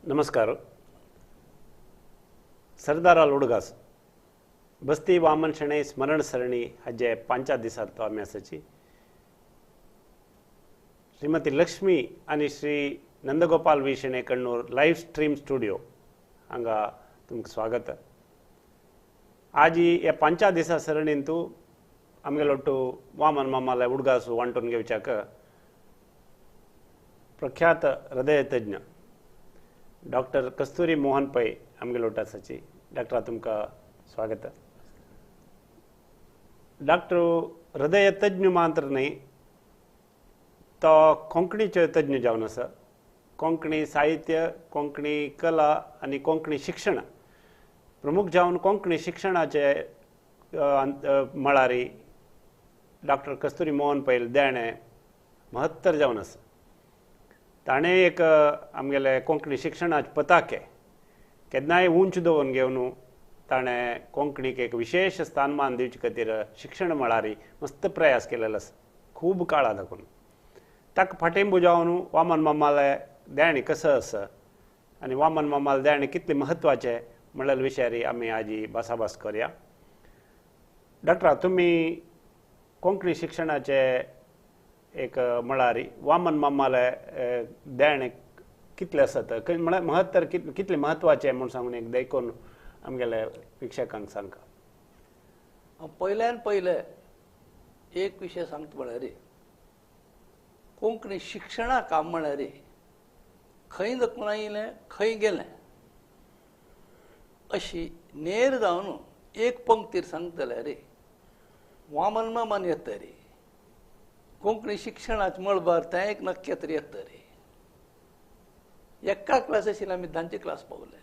नमस्कार. सरदाराल उडगास बस्ती वामन शणै स्मरण सरणी हाजे 5 दिसांत आमी आसाची. श्रीमती लक्ष्मी आनी Shri Nandagopal V Shenoy Kannur live stream studio हांगा तुमकां स्वागत. आज ह्या 5 दिसा सरणींतू आमगेलो ಒಟ್ಟು वामन मामाले उडगास वांटून घेवच्याक प्रख्यात हृदय तज्ञ डॉक्टर कस्तुरी मोहन पै आमगेलो ಒಟ್ಟು आसाची. डॉक्टरा तुमकां स्वागत. डॉक्टर हृदय तज्ञ मात्र न्हय, तो कोंकणीचो तज्ञ जावन आसा. कोंकणी साहित्य, कोंकणी कला आनी कोंकणी शिक्षण प्रमुख जावन कोंकणी शिक्षणाचे मळारी डॉक्टर कस्तुरी मोहन पै देणें महत्तर जावन आसा. ताणें एक आमगेले कोंकणी शिक्षणाचे पताके केन्नाय उंच दवरून घेवन ताणें कोंकणीक एक विशेष स्थानमान दिवचे खातीर शिक्षण मळारी मस्त प्रयास केलेलो आसा खूब काळा दाखोवन. ताका फाटींबू जावन वामन मामाले देणें कसो आसा आनी वामन मामाले देणें कितलें म्हत्वाचें म्हणलेल्या विशयारी आमी आजी भासाभास करया. डॉक्टरा, तुमी कोंकणी शिक्षणाचे एक मळारी वामन मामाले देणें कितलें आसा, म्हळ्यार महत्तर कितलें म्हत्वाचें म्हूण सांगून एक देखून आमगेले प्रेक्षकांक सांगता. हांव पयल्यान पयले एक विशय सांगता म्हळ्यार कोंकणी शिक्षणा काम म्हळ्यार खंय दखून आयलें खंय गेलें अशी नेर जावन एक पंक्तीर सांगता जाल्यार वामन मामान येता रे, कोंकणी शिक्षणाचे मळबार तें एक नखेत्र येता रे. एका क्लास आशिल्ले आमी 10 क्लास पावले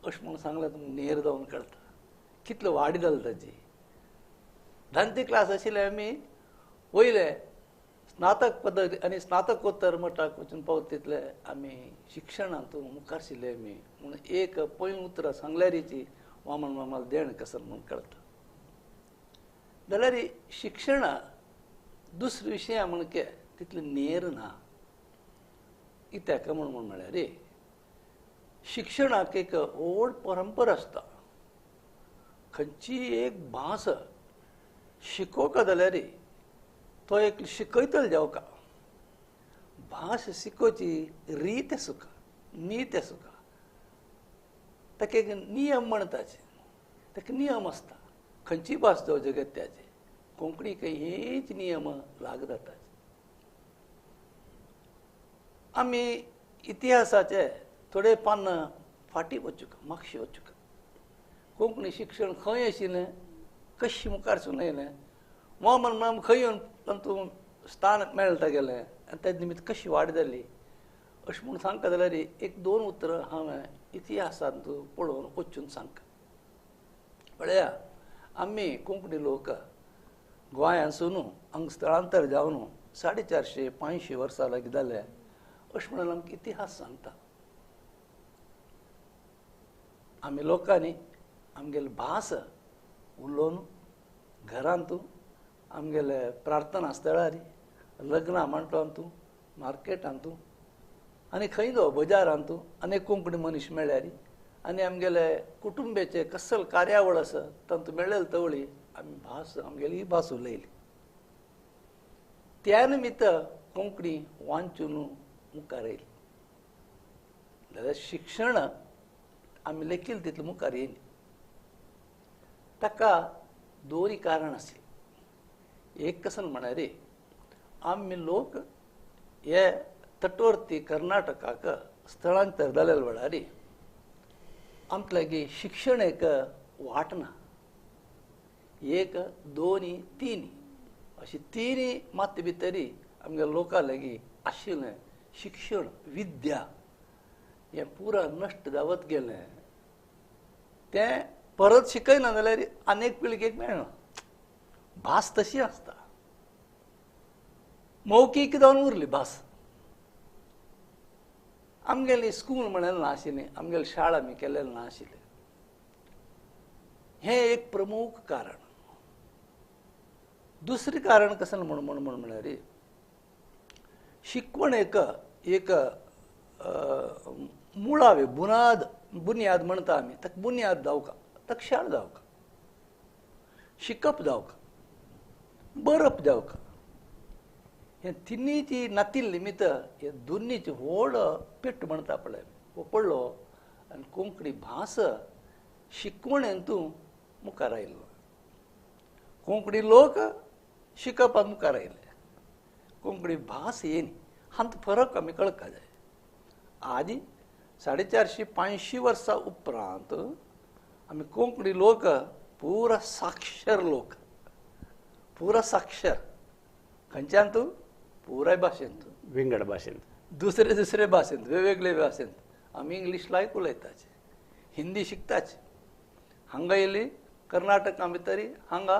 अशें म्हणून सांगल्यार तुमकां नेर जावन कळटा कितलो वाड जाली ताजी. 10 क्लास आशिल्ले आमी वयले स्नातक पदवी आनी स्नातकोत्तर मठाक वचून पावता तितले आमी शिक्षणांत मुखार आशिल्ले आमी म्हणून एक पयलीं उतरां सांगल्यारीची वामन मामाल देणें कसं म्हणून कळटा. जाल्यार शिक्षणा दुसरे विशया म्हणके तितलें नेर ना. कित्याक म्हूण म्हळ्यार शिक्षणाक एक व्हड परंपरा आसता. खंयची एक भास शिकोवका जाल्यार तो एक शिकयतलो जावका, भास शिकोवची रीत आसूका, नीत आसूका, ताका एक नियम म्हणटाचे, ताका नियम आसता. खंयची भास जावं जगत्याचे, कोंकणीक हेच नियम लागू जाता. आमी इतिहासाचे थोडे पानां फाटीं वचूंक, मागशें वचूंक. कोंकणी शिक्षण खंय आशिल्लें, कशें मुखार सून येयलें, वामन माम खंय येवन तातूंत स्थान मेळटा गेलें आनी तेज निमित्त कशी वाड जाली अशें म्हूण सांगता जाल्यार एक दोन उतरां हांवें इतिहासांत पळोवन वचून सांगता. पळया, आमी कोंकणी लोक गोंयांसून हांगा स्थळांतर जावन 450 500 वर्सां लागीं जाले अशें म्हणून आमकां इतिहास सांगता. आमी लोकांनी आमगेली भास उलोवन घरांत, आमगेले प्रार्थना स्थळार, लग्नां मांडपांत, मार्केटांत आनी खंय जावं बजारांत आनी कोंकणी मनीस मेळ्ळ्यार आनी आमगेले कुटुंबाचे कसल कार्यावळ आसा तातूंत मेळ्ळेले तवळी आमी भास आमगेली भास उलयली. त्या निमित्त कोंकणी वाचून मुखार येयली. जाल्यार शिक्षण आमी लेखील तितलें मुखार येयली. ताका दोन कारण आसली. एक कसन म्हळ्यार आमी लोक हे तटवर्ती कर्नाटकाक स्थळांतर जाल्ल्या वेळार आमकां लागीं शिक्षण एक वाट ना. 1 2 3 अशी 3 मात भितरी आमगे लोकां लागीं आशिल्लें शिक्षण विद्या हें पुरा नश्ट जावत गेलें. तें परत शिकयना जाल्यार आनेक पिळगेक मेळना. भास तशी आसता, मौखीक जावन उरली भास. आमगेली स्कूल म्हणलें ना आशिल्लें, आमगेली शाळा आमी केलेलें ना आशिल्लें. हें एक प्रमुख कारण. दुसरें कारण कशें म्हण म्हण म्हण म्हळ्यार शिकवण एक एक मुळावे बुनाद बुनियाद म्हणटा आमी ताका बुनियाद जावका, ताका शाळ जावका, शिकप जावका, बरप जावका, हे तिन्हीची नातिल्ली निमित्त हे दोन्हीची व्हड पेट म्हणटा पळय हो पडलो आनी कोंकणी भास शिकवणेन तूं मुखार आयलो. कोंकणी लोक शिकपाक मुखार आयले, कोंकणी भास येयनी. हांत फरक आमी कळका जाय. आदी 450 500 वर्सां उपरांत आमी कोंकणी लोक पुरा साक्षर लोक, पुरा साक्षर खंयच्यान तूं पुराय भाशेंत, विंगड भाशेंत, दुसरे दुसरे भाशेंत, वेगवेगळे भाशेंत. आमी इंग्लीश लायक उलयताचे, हिंदी शिकताचे. हांगा येयली कर्नाटका भितर हांगा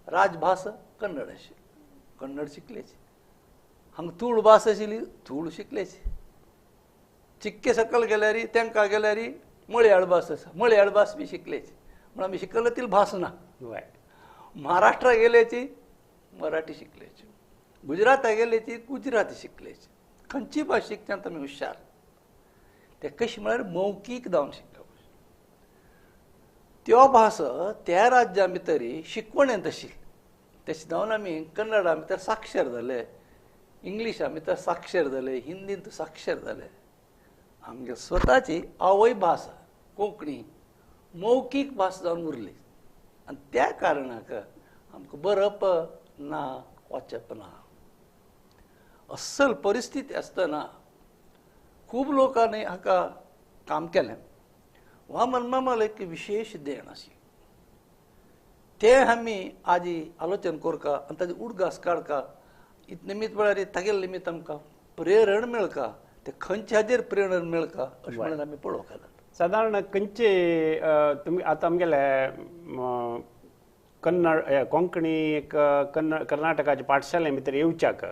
राजभास कन्नड आशिल्ली, कन्नड शिकलेची. हांगा तुळ भास आशिल्ली, तुळ शिकलेची. चिक्के सकल गेल्यार तेंका गेल्यार मळयाळ भास आसा, मळयाळ भास बी शिकलेची. म्हण आमी शिकले ती भास ना. महाराष्ट्रा गेल्याची मराठी शिकलेची, गुजराता गेल्याची गुजराती शिकलेची. खंयची भास शिकच्यांत आमी हुशार. ते कशी म्हळ्यार मौखीक जावन शिकप. त्यो भास त्या राज्या भितर शिकवणेंत आशिल्ली. तशें जावन आमी कन्नडा भितर साक्षर जाले, इंग्लिशा भितर साक्षर जाले, हिंदींत साक्षर जाले. आमगे स्वताची आवय भास कोंकणी मौखीक भास जावन उरली आनी त्या कारणाक आमकां बरप ना, वाचप ना. अस्सल परिस्थिती आसतना खूब लोकांनी हाका काम केलें. वामन मामाल एक विशेष देण आशिल्लें, तें आमी आजी आलोचन करका आनी ताजे उडगास काडका. इत निमित्त म्हळ्यार तागेले निमित्त आमकां प्रेरण मेळका, ते खंयच्या हाजेर प्रेरण मेळका अशें म्हणून आमी पळोवंक जाता. सादारण खंयचे तुमी आतां आमगेले कन्नड कोंकणी एक कन्नड कर्नाटकाच्या पाठशाले भितर येवच्याक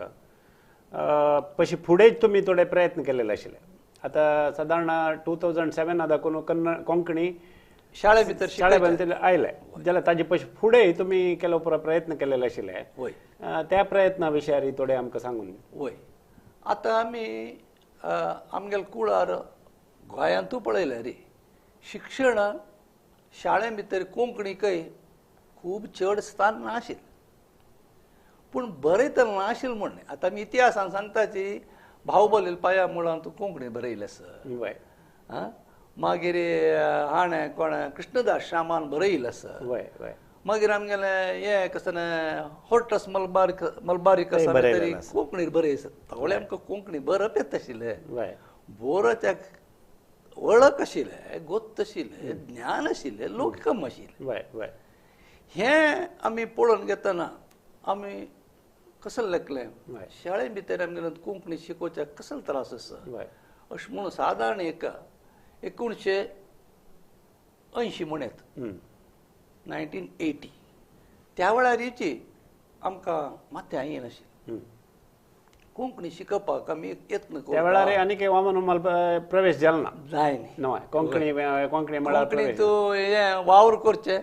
पशी फुडें तुमी थोडे प्रयत्न केलेले आशिल्ले. आतां सादारण 2007 दाखोवन कन्नड कोंकणी शाळे भितर शाळे भितर आयले जाल्यार ताजे पशी फुडें तुमी केलो प्रयत्न केलेले आशिल्ले, त्या प्रयत्ना विशयार थोडे आमकां सांगून. वय, आतां आमी आमगेले कुळार गोंयांतूय पळयल्यार शिक्षण शाळे भितर कोंकणीकय खूब चड स्थान नाशिल्लें. पूण बरयतना नाशिल्लें म्हूण न्हय. आतां आमी इतिहासान सांगताची बाहुबली पाया मुळांत कोंकणी बरयलें आसा, आं मागीर हाणें कोणें कृष्णदास श्यामान बरयलें आसा, मागीर आमगेलें हें कसलें होर्टस मलबार मलबारी कसा तरी कोंकणीर बरय आसा. थोडे आमकां कोंकणी बरप येता आशिल्लें, बरोवच्याक वळख आशिल्लें, गोत्त आशिल्लें, ज्ञान आशिल्लें, लोककम आशिल्लें. हें आमी पळोवन घेतना आमी कसलें लेखलें शाळे भितर आमगेले कोंकणी शिकोवच्याक कसलो त्रास आसा अशें म्हणून सादारण एक 1980 म्हणत 1980 त्या वेळार येची आमकां माथ्या येनाशिल्लें कोंकणी शिकोवपाक आमी यत्न त्या वेळार आनी वामन प्रवेश जालो ना, जाय न्ही कोंकणी कोंकणी म्हळ्यार कोंकणी तूं हें वावर करचें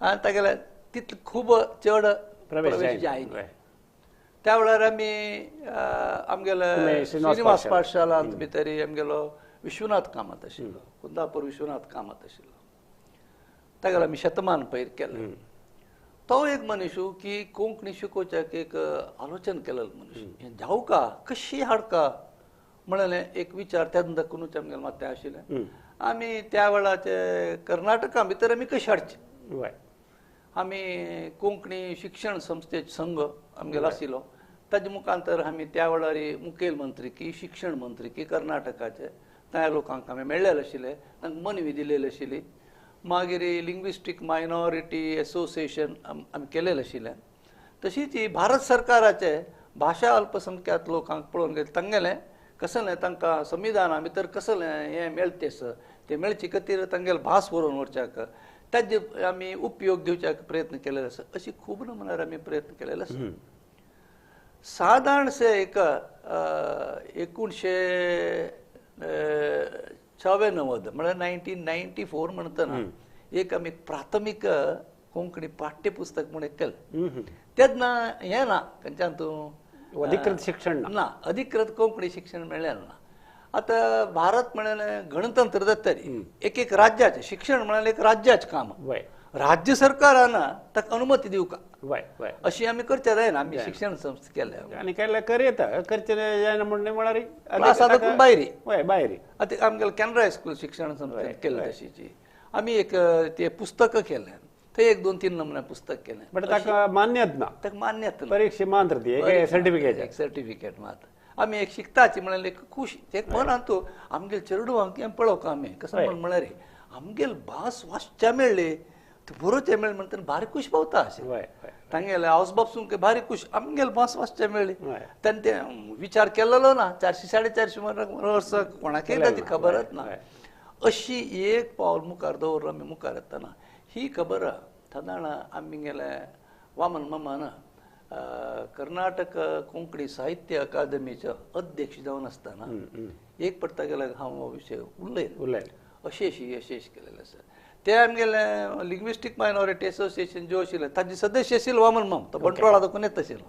आनी तागेले तितले खूब चड प्रवेश जाय. त्या वेळार आमी आमगेले श्रीनिवास पाठशालांत भितर आमगेलो विश्वनाथ कामत आशिल्लो, कुंदापूर विश्वनाथ कामत आशिल्लो, तागेलो आमी शतमान पयर केलें. तो एक मनीस की कोंकणी शिकोवच्याक एक आलोचन केलेलो मनीस, हें जावका कशी हाडका म्हणलें एक विचार तेन्ना दाखोवनूच आमगेले माथ्या आशिल्लें. आमी त्या वेळाचे कर्नाटका भितर आमी कशी हाडचे, आमी कोंकणी शिक्षण संस्थेचो संघ आमगेलो आशिल्लो, ताजे मुखांतर आमी त्या वेळार मुखेल मंत्री की शिक्षण मंत्री की कर्नाटकाचे त्या लोकांक आमी मेळ्ळेले आशिल्ले, तांकां मनवी दिलेली आशिल्ली. मागीर लिंग्विस्टीक मायनॉरिटी एसोसिएशन आमी केलेलें आशिल्लें. तशीच ही भारत सरकाराचे भाशा अल्पसंख्याक लोकांक पळोवन गेले तांगेलें कसलें तांकां संविधाना भितर कसलें हें मेळटें तें मेळचे खातीर तांगेले भास बरोवन व्हरच्याक ताजे आमी उपयोग घेवच्याक प्रयत्न केलेले आसा. अशी खूब नमुन्यार आमी प्रयत्न केलेले आसा. सादारणशे एक 1996 म्हळ्यार 1994 म्हणटना एक आमी प्राथमीक कोंकणी पाठ्यपुस्तक म्हूण एक केलें. तेन्ना हें ना खंयच्यान तूं अधिकृत शिक्षण ना, अधिकृत कोंकणी शिक्षण मेळ्ळें ना. आतां भारत म्हणलें गणतंत्र जातरी एक एक राज्याचें शिक्षण म्हणल्यार एक राज्याचें काम, राज्य सरकारान ताका अनुमती दिवका अशी आमी करचे जायना. आमी शिक्षण संस्था केल्या आनी केल्यार करयता, करचें जायना म्हण म्हळ्यार क्लासा भायरी भायरी. आतां आमगेलें केनरा हायस्कूल शिक्षण संस्थेन केलें तशीची आमी एक ते पुस्तकां केलें, थंय 1 2 3 नमुने पुस्तक केलें, बट ताका मान्यत ना, ताका मान्यत ना, परीक्षा मात्र ती एक सर्टिफिकेट, एक सर्टिफिकेट मात्र. आमी एक शिकताची म्हणल्यार एक खुशी एक मनांत आमगेले चेडवांक पळोवका आमी कसो म्हण म्हळ्यार आमगेले भास वाचच्या मेळ्ळी बरोवचें मेळ्ळें म्हणटा भारी खूश पावता अशें तांगेले हावस बापसून भारी खूश आमगेले भास वाचचें मेळ्ळी. तेन्ना ते विचार केलेलो ना, 400 450 वर्सां कोणाकय ताची खबरच ना. अशी एक पावल मुखार दवरून आमी मुखार येतना ही खबर सादारण आमगेले वामन मामान कर्नाटक कोंकणी साहित्य अकादमीचो अध्यक्ष जावन आसतना एक पडटा गेल्यार हांव हो विशय उलयलो अशें अशी अशें अशें केलेलें आसा. ते आमगेले लिंग्विस्टीक मायनॉरिटी एसोसिएशन ज्यो आशिल्लें ताजे सदस्य आशिल्लो वामन माम, तो बंटवाळा दाखोवन येता आशिल्लो,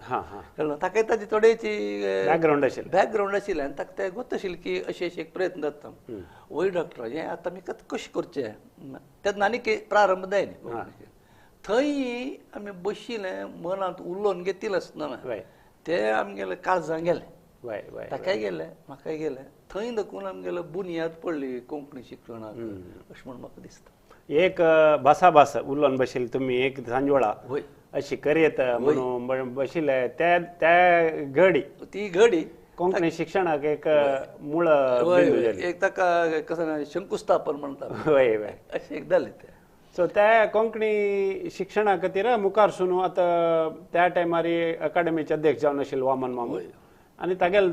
कळ्ळें ताकाय ताजी थोडेची बॅकग्रावंड आशिल्लें, बॅकग्रावंड आशिल्लें आनी ताका तें गोत आशिल्लें की अशें अशें एक प्रयत्न जाता. वय डॉक्टर हें आतां आमी कशें करचें तेन्ना आनी प्रारंभ जायना थंय आमी बशिल्लें मनांत उलोवन घेतिल्लें आसतना ते आमगेले काळजां गेलें, ताकाय गेलें म्हाकाय गेलें, थंय दाखोवन आमगेले बुन्याद पडली कोंकणी शिक्षणाक अशें म्हूण म्हाका दिसता. एक भासाभास उलोवन बशिल्ले तुमी एक सांजवेळा अशी करयत म्हणून बशिल्ले त्या त्या घडी ती घडी कोंकणी शिक्षणाक एक मूळ एक ताका कसं शंकुस्थापन म्हणटा अशें एक जालें तें. सो त्या कोंकणी शिक्षणा खातीर मुखार सुनू आतां त्या टायमार अकादमीचे अध्यक्ष जावन आशिल्ले वामन मामू आनी तागेल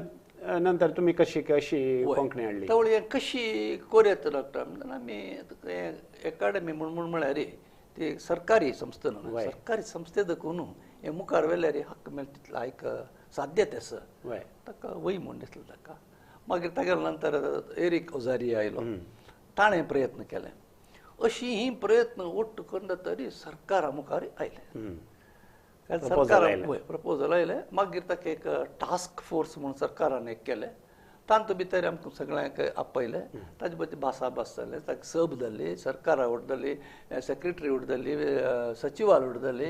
नंतर तुमी कशी कशी कोंकणी हाडली तवळ कशी कोरयता डॉक्टर म्हणटा आमी एकाडमी म्हूण म्हळ्यार ती सरकारी संस्था न्हू, सरकारी संस्थे दाखोवन हें मुखार व्हेल्यार हक्क मेळटा तितलो एक साध्यत आसा ताका वय म्हूण दिसलें ताका. मागीर तागेले नंतर एरीक ओजारी आयलो, ताणें प्रयत्न केले. अशी ही प्रयत्न ಒಟ್ಟು करून तरी सरकारा मुखार आयलें, सरकारा प्रपोजल आयलें. मागीर ताका एक टास्क फोर्स म्हणून सरकारान एक केलें, तातूंत भितर आमकां सगळ्यांक आपयलें, ताजे बद्दल भासाभास जालें, ताका सब जाली, सरकारा वट जाली, सेक्रेटरी वट जाली, सचिवाल वट जाली,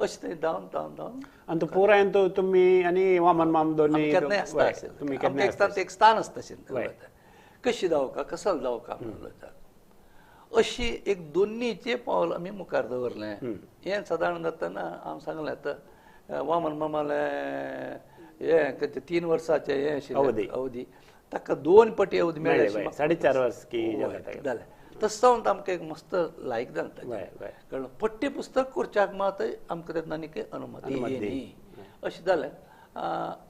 अशें तें धांवन धांवन धांवन. आनी पुरायन तुमी आनी वामन माम दोनी केन्नाय आसता आशिल्लें, एक स्थान आसता आशिल्लें, कशी जावका कसल जावका म्हणून अशी एक दोन्नीचे पावल आमी मुखार दवरलें. हें सादारण जातना हांव सांगलें आतां वामन मामालें हें 3 वर्साचें हें आशिल्लें अवधी, ताका 2 पटी अवधी मेळ्ळी, 4.5 वर्स की जालें. तशें जावन आमकां एक मस्त लायक जालें ताचें, कळ्ळें. पठ्य पुस्तक करच्याक मात आमकां तेन्ना आनी अनुमती न्ही अशें जालें.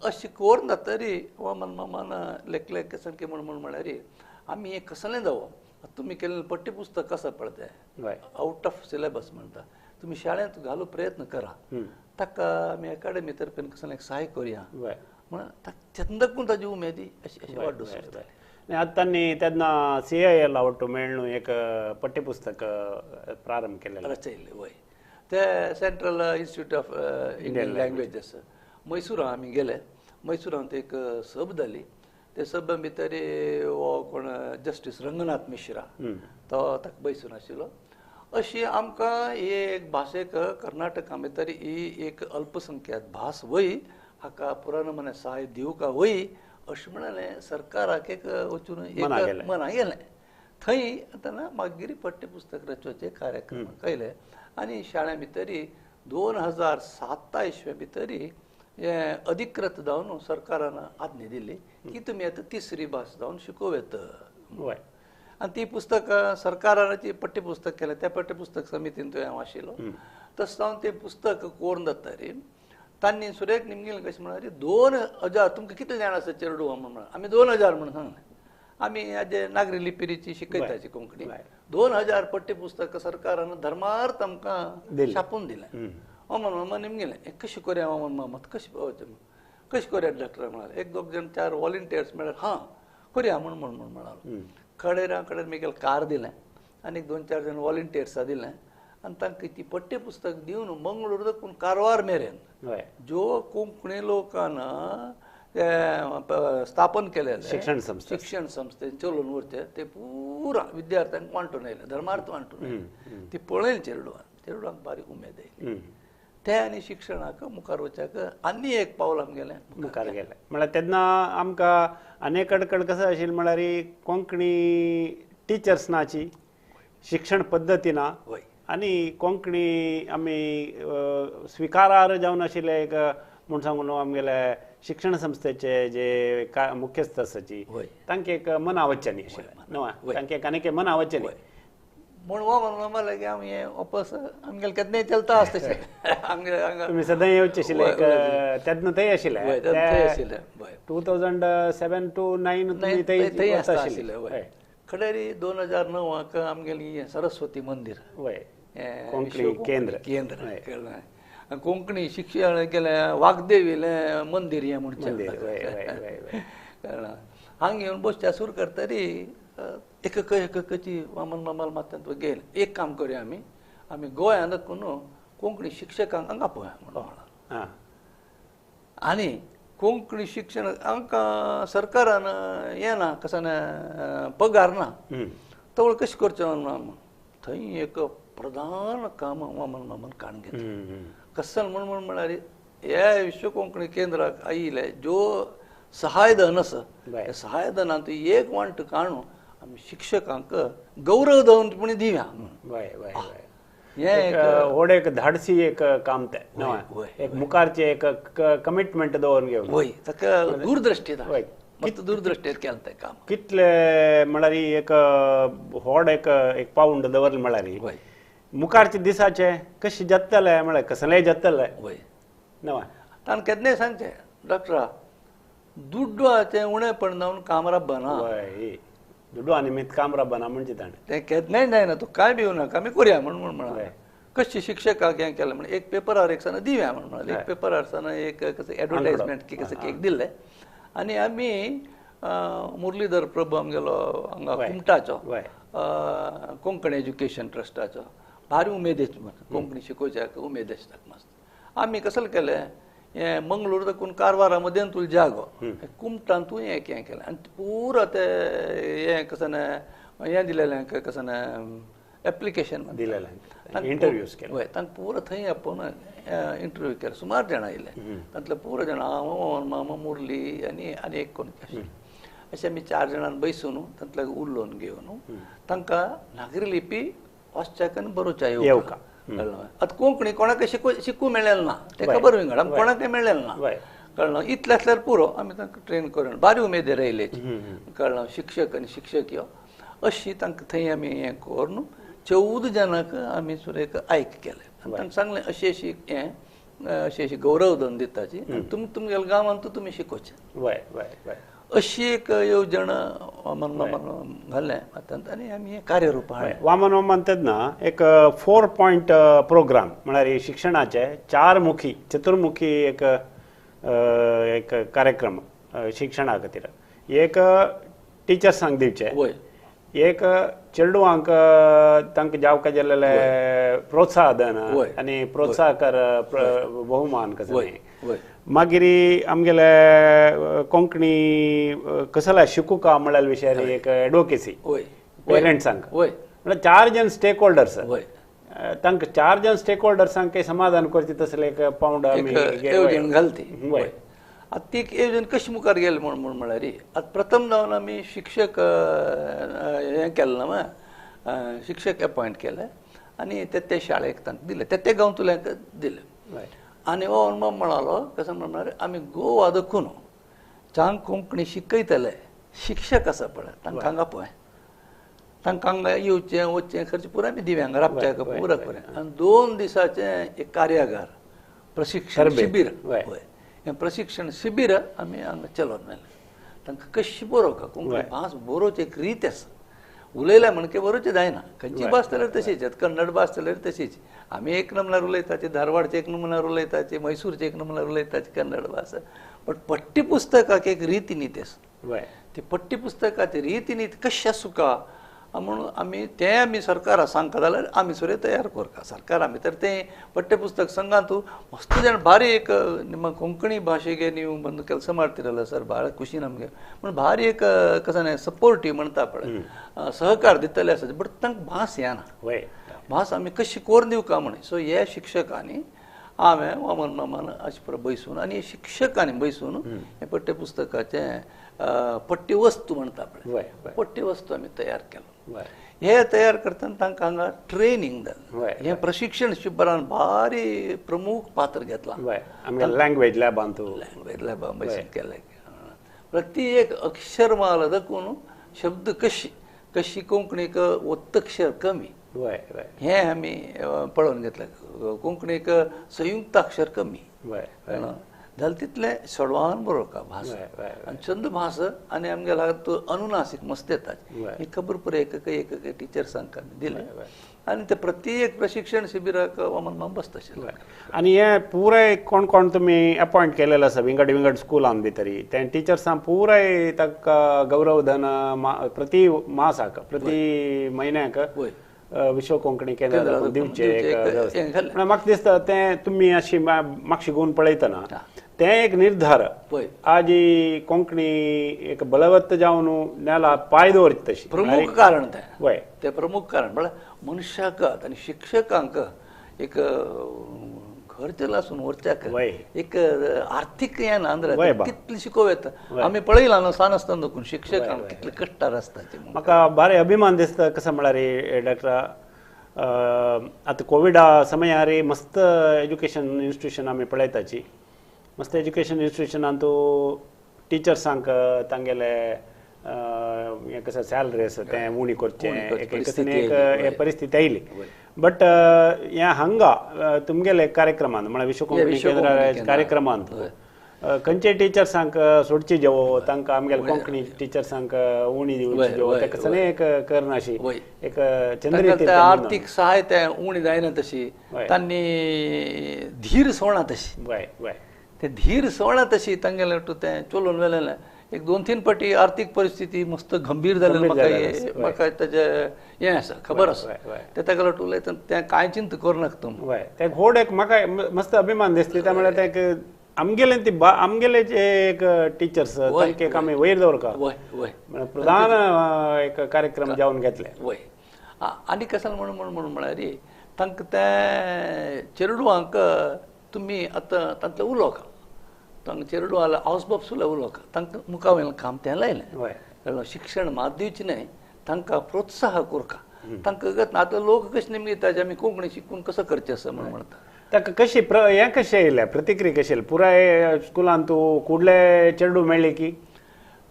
अशें करून जातरी वामन मामान लेखले सारकें म्हूण म्हळ्यार आमी हें कसलें जावप, तुमी केल्लें पठ्यपुस्तक आसा पळय तें आवट ऑफ सिलेबस म्हणटा, तुमी शाळेंत घालू प्रयत्न करा, ताका आमी अकाडमी तर्फेन कसलें सहाय करुया म्हण तेन्ना ताजी उमेदी अशी अशी वाडू शकता. आतां तांणी तेन्ना CIL आवटू मेळ्ळू एक पठ्यपुस्तक प्रारंभ केलें रचयल्लें. वय ते Central Institute of Indian Languages मैसूरां आमी गेले, मैसूरांत एक सब जाली, ते सभे भितर हो कोण जस्टीस रंगनाथ मिश्रा तो ताका बैसून आशिल्लो. अशी आमकां ही एक भाशेक कर्नाटका भितर ही एक अल्पसंख्याक भास वय हाका पुराण सहाय दिवका वय अशें म्हणलें सरकाराक एक वचून एक मना गेलें. थंय आतां मागीर पठ्यपुस्तक रचोवचे कार्यक्रम केले आनी शाळे भितर 2007 इसवे भितर हें अधिकृत जावन सरकारान आज्ञा दिली की तुमी आतां तिसरी भास जावन शिकोवं येता. आनी ती पुस्तकां सरकारान जी पठ्यपुस्तक केलें त्या पठ्यपुस्तक समितीन थंय हांव आशिल्लो. तशें जावन तें पुस्तक कोरून जातरी तांणी सुरेक निमगेलें कशें म्हळ्यार 2000 तुमकां कितले जाण आसा चेडूं म्हूण म्हळ्यार आमी 2000 म्हणून सांगलें. आमी आजे नागरी लिपिरीची शिकयताची कोंकणी 2000 पठ्यपुस्तक सरकारान धर्मार्थ आमकां छापून दिलें. वामन मामा निमगेलें कशें करुया वामन मामा कशें पावचें कशें करुया डॉक्टर म्हळ्यार एक दोग जाण 4 वॉलंटियर्स मेळ्ळ्यार हां करुया म्हूण म्हूण म्हूण म्हणालो. कडेर कडेन मिगेल कार दिलें आनी 2-4 जाण वॉलंटियर्सां दिलें आनी तांकां ती पठ्यपुस्तक दिवन मंगळूर दाखून कारवार मेरेन ज्यो कोंकणी लोकांना स्थापन केलेले शिक्षण संस्था शिक्षण संस्थेन चलोवन व्हरचे ते पुरा विद्यार्थ्यांक वांटून येयले धर्मार्थ वांटून येयले ती पळयली चेरडुवान चेरडुवांक बारीक उमेद येयली ते आनी शिक्षणाक मुखार वच्याक आनी एक पावल आमगेलें मुखार गेलें. म्हळ्यार तेन्ना आमकां आनी अडकड कसो आशिल्ली म्हळ्यार कोंकणी टिचर्स नाची शिक्षण पद्दती ना आनी कोंकणी आमी स्विकारार जावन आशिल्ले एक म्हूण सांगू आमगेले शिक्षण संस्थेचे जे मुख्यस्थ आसाची तांकां एक मना वच्चें न्ही आशिल्लें तांकां एक आनीक मना वच्चें न्ही म्हूण हो म्हणून लागीं आमी हें वापस आमगेलें केन्नाय चलता आसता आमगे तुमी सदां येवचें आशिल्लें एक तेन्ना थंय आशिल्लें थंय आशिल्लें 2007 to 9 तुमी थंय आशिल्लें. हय खडेरी 2009 आमगेली सरस्वती मंदिर कोंकणी केंद्र केंद्र कोंकणी शिक्षण केलें वाग्देवीलें मंदिर हें म्हणचें कळ्ळें हांगा येवन बसच्या सुरू करतरी एक एकची वामन मामाल मात्यांत गेले एक काम करूया आमी आमी गोंयांत न्हू कोंकणी शिक्षकांक हांगा पळया म्हणून म्हणा आनी कोंकणी शिक्षण आमकां सरकारान हें ना कसो पगार ना तवळ कशें करचें म्हणून थंय एक प्रधान काम वामन मामान काडून घेतलें. कसल म्हण म्हण म्हळ्यार ह्या विश्व कोंकणी केंद्राक आयिल्ले ज्यो सहायधन आसा त्या सहायधनांत एक वांट काडून आमी शिक्षकांक गौरव धन म्हण दिवया हें व्हड एक धाडसी एक काम तें एक मुखारचें एक कमिटमेंट दवरून घेवन वय ताका दूरदृश्टी मस्त दूरदृश्टीर केलें तें काम कितले म्हळ्यार एक व्हड एक एक पावंड दवरलें म्हळ्यार मुखारचे दिसाचे कशें जातलें म्हळ्यार कसलेंय जातलें वय न्हय ताणें केन्नाय सांगचें डॉक्टरा दुड्डुआचें उणेपण जावन काम राबना दुडू निमित्त काम राबना म्हणजे ताणें तें केन्नाय जायना तूं कांय भिवू नाका आमी करुया म्हण म्हण म्हणा कशें शिक्षकाक हें केलें म्हण एक पेपरार एक sana दिवया म्हण म्हणलें एक पेपरार sana एक कसं एडवर्टायजमेंट की कसं एक दिल्लें आनी आमी मुरलीधर प्रभू आमगेलो हांगा कुमटाचो कोंकणी एज्युकेशन ट्रस्टाचो भारी उमेद कोंकणी शिकोवच्याक उमेद आसता मस्त आमी कसलें केलें हें मंगळूर साकून कारवारा मदें तुजें जागो कुमटांतूय एक हें केलें आनी पुरा ते हें कसं हें दिलेलें कसं एप्लिकेशन दिलेलें इंटरव्यूज केले वय तांकां पुरा थंय आपोवन इंटरव्यू केले सुमार जाणां आयले तांतले पुरा जाणां हांव मामा मुरली आनी आनी एक कोण अशें अशें आमी 4 जाणां बैसून तांतले उलोवन घेवन तांकां नागरी लिपी वाचच्याक आनी बरोवच्या येवका कळ्ळें. आतां कोंकणी कोणाकय शिकूं मेळ्ळें ना तें खबर विंगड आमकां कोणाकय मेळ्ळें ना कळ्ळें इतलें आसल्यार पुरो आमी तांकां ट्रेन करून बारी उमेदीर आयले कळ्ळें शिक्षक आनी शिक्षक यो अशी तांकां थंय आमी हें करून 14 जाणांक आमी सुरेक आयक केलें आनी तांकां सांगलें अशी अशी हें अशी अशी गौरवधन दिताची आनी तुमी तुमगेल्या गांवांत तुमी शिकोवचें अशी एक येवजण वामन मामान घालें आनी आमी हें कार्यरूप हाडलें. वामन मामान तेन्ना एक 4 पॉयंट प्रोग्राम म्हळ्यार शिक्षणाचे 4 मुखी चतुर्मुखी एक एक कार्यक्रम शिक्षणा खातीर एक टिचर्सांक दिवचें एक चेडवांक तांकां जावका जाल्ले प्रोत्साहन आनी प्रोत्साहकर बहुमान कसो मागीर आमगेले कोंकणी कसला शिकूका म्हळ्यार विशयार एक एडवोकेसी पेरंट्सांक म्हळ्यार 4 जण स्टेक होल्डर्स तांकां 4 जण स्टेक होल्डर्सांक समाधान करचें तसलें एक पावंड आमी येवजण घालती. आतां ती एक येवजण कशी मुखार गेली म्हण म्हण म्हळ्यार आतां प्रथम जावन आमी शिक्षक हें केलें ना शिक्षक एपॉयंट केले आनी ते ते शाळेक तांकां दिले ते ते गांवतल्यांक दिले. आनी हो अणभव म्हणालो कसो म्हळ्यार आमी गोवा दखून जांक कोंकणी शिकयतले शिक्षक आसा पळय तांकां हांगा पळय तांकां हांगा येवचें वचचें खर्च पुरो आमी दिव्या हांगा राबच्याक पुरो करूया. आनी 2 दिसाचें एक कार्यागार प्रशिक्षण शिबीर हय हें प्रशिक्षण शिबीर आमी हांगा चलोवन व्हेलें. तांकां कशी बरोवंक कोंकणी भास बरोवची एक रीत आसा उलयल्या म्हणके बरोवचें जायना खंयची भास जाल्यार तशीच कन्नड भास जाल्यार तशीच आमी एक नमनार उलयताची धारवाडचे एक नमनार उलयताची मैसूरचे एक नमनार उलयताची कन्नड भास बट पट्टी पुस्तकाक एक रीती नीत आसा ती पट्टी पुस्तकाची रीती नीत कशी आसूका म्हणून आमी तें आमी सरकारा सांगता जाल्यार आमी सुरे तयार करता सरकारा भितर तें ಪಠ್ಯಪುಸ್ತಕ ಸಂಘ ಮಸ್ತ್ ಜನ ಭಾರಿ ಏಕ ನಿಮ್ಮ ಕೊಂಕಣಿ ಭಾಷೆಗೆ ನೀವು ಬಂದು ಕೆಲಸ ಮಾಡ್ತಿರಲ್ಲ ಸರ್ ಭಾಳ ಖುಷಿ ನಮಗೆ म्हणून ಭಾರಿ एक कसं सपोर्टीव म्हणता पळय सहकार दितले आसा बट तांकां भास येना भास आमी कशी कोरून दिवका म्हण सो हे शिक्षकांनी हांवें वामन मामान अशें पळय बैसून आनी शिक्षकांनी बैसून हें पठ्यपुस्तकाचें पठ्यवस्तू म्हणता पळय पठ्यवस्तू आमी तयार केलो. हे तयार करतना तांकां हांगा ट्रेनिंग जालें हें प्रशिक्षण शिबिरान भारी प्रमुख पात्र घेतलां लँग्वेज लॅबांत लँग्वेज लॅबां बैसून केलें प्रति एक अक्षरमाला दाखोवन शब्द कशी कशी कोंकणीक ओत्तक्षर कमी हें आमी पळोवन घेतलें कोंकणीक संयुक्ताक्षर कमी जालें तितलें सडवान बरोवका भास आनी छंद भास आनी आमगेल्या तो अनुनासीक मस्त येता ही खबर पुराय एक एक टिचर्सांक आमी दिलें आनी ते प्रत्येक प्रशिक्षण शिबिराक वामन माम बसता आशिल्लें. आनी हे पुराय कोण कोण तुमी अपॉयंट केलेले आसा विंगड विंगड स्कुलान बी तरी ते टिचर्सांक पुराय ताका गौरवधन प्रति मासाक प्रति म्हयन्याक विश्व कोंकणी केंद्र दिवचें म्हाका दिसता तें तुमी अशी मातशी गुण पळयतना तें एक निर्धार आजी कोंकणी एक बलवत्त जावन नेला पांय दवरता तशी प्रमुख कारण तें वय तें प्रमुख कारण म्हळ्यार मनशाक आनी शिक्षकांक एक घर चलासून व्हरच्याक एक आर्थीक हें ना ಅಂದ್ರೆ कितलें शिकोवं येता आमी पळयलां न्हू सान आसतना देखून शिक्षकांक कितले कश्टार आसता ते. म्हाका भारी अभिमान दिसता कसं म्हळ्यार डॉक्टर आतां कोविडा समयार मस्त एज्युकेशन इन्स्टिट्यूशन आमी पळयताची मस्त एज्युकेशन इन्स्टिट्यूशनान तूं टिचर्सांक तांगेले हें कसं सॅलरी आसा तें उणी करचें एक परिस्थिती आयली बट ह्या हांगा तुमगेले कार्यक्रमान म्हळ्यार विश्व कोंकणी केंद्रा कार्यक्रमांत खंयचे टिचर्सांक सोडची जेवो तांकां आमगेले कोंकणी टिचर्सांक उणी दिवची जेवो तेका सगळें एक करनाशी एक चंद्र आर्थीक सहाय तें उणी जायना तशी तांणी धीर सोडना तशी वय वय ते धीर सोडना तशी तांगेलें तें चलोवन व्हेलें एक दोन तीन पटी आर्थीक परिस्थिती मस्त गंभीर जाली म्हाका म्हाका ताजें हें आसा खबर आसा ते ताका लागून उलयतना तें कांय चिंता करूं नाका तुमी वय ते व्हड एक म्हाका मस्त अभिमान दिसता त्या म्हळ्यार ते आमगेले ती आमगेले जे एक टिचर्स तांकां एक आमी वयर दवरका वय वय प्रधान एक कार्यक्रम जावन घेतले वय. आनी कसो म्हणून म्हणून म्हळ्यार तांकां तें चेडवांक तुमी आतां तांतलें उलोवका तांकां चेडवां आवसबाब सुद्दां उलोवका तांकां मुखा वयलें काम तें लायलें कळ्ळें शिक्षण मात दिवचें न्हय तांकां प्रोत्साह करका तांकां आतां लोक कशें नेमकी ताजे आमी कोंकणी शिकून कसो करचें आसा म्हणून म्हणटा ताका कशी हें कशें येयलें प्रतिक्रिया कशी येयली पुराय स्कुलान तूं कुडले चेडू मेळ्ळे की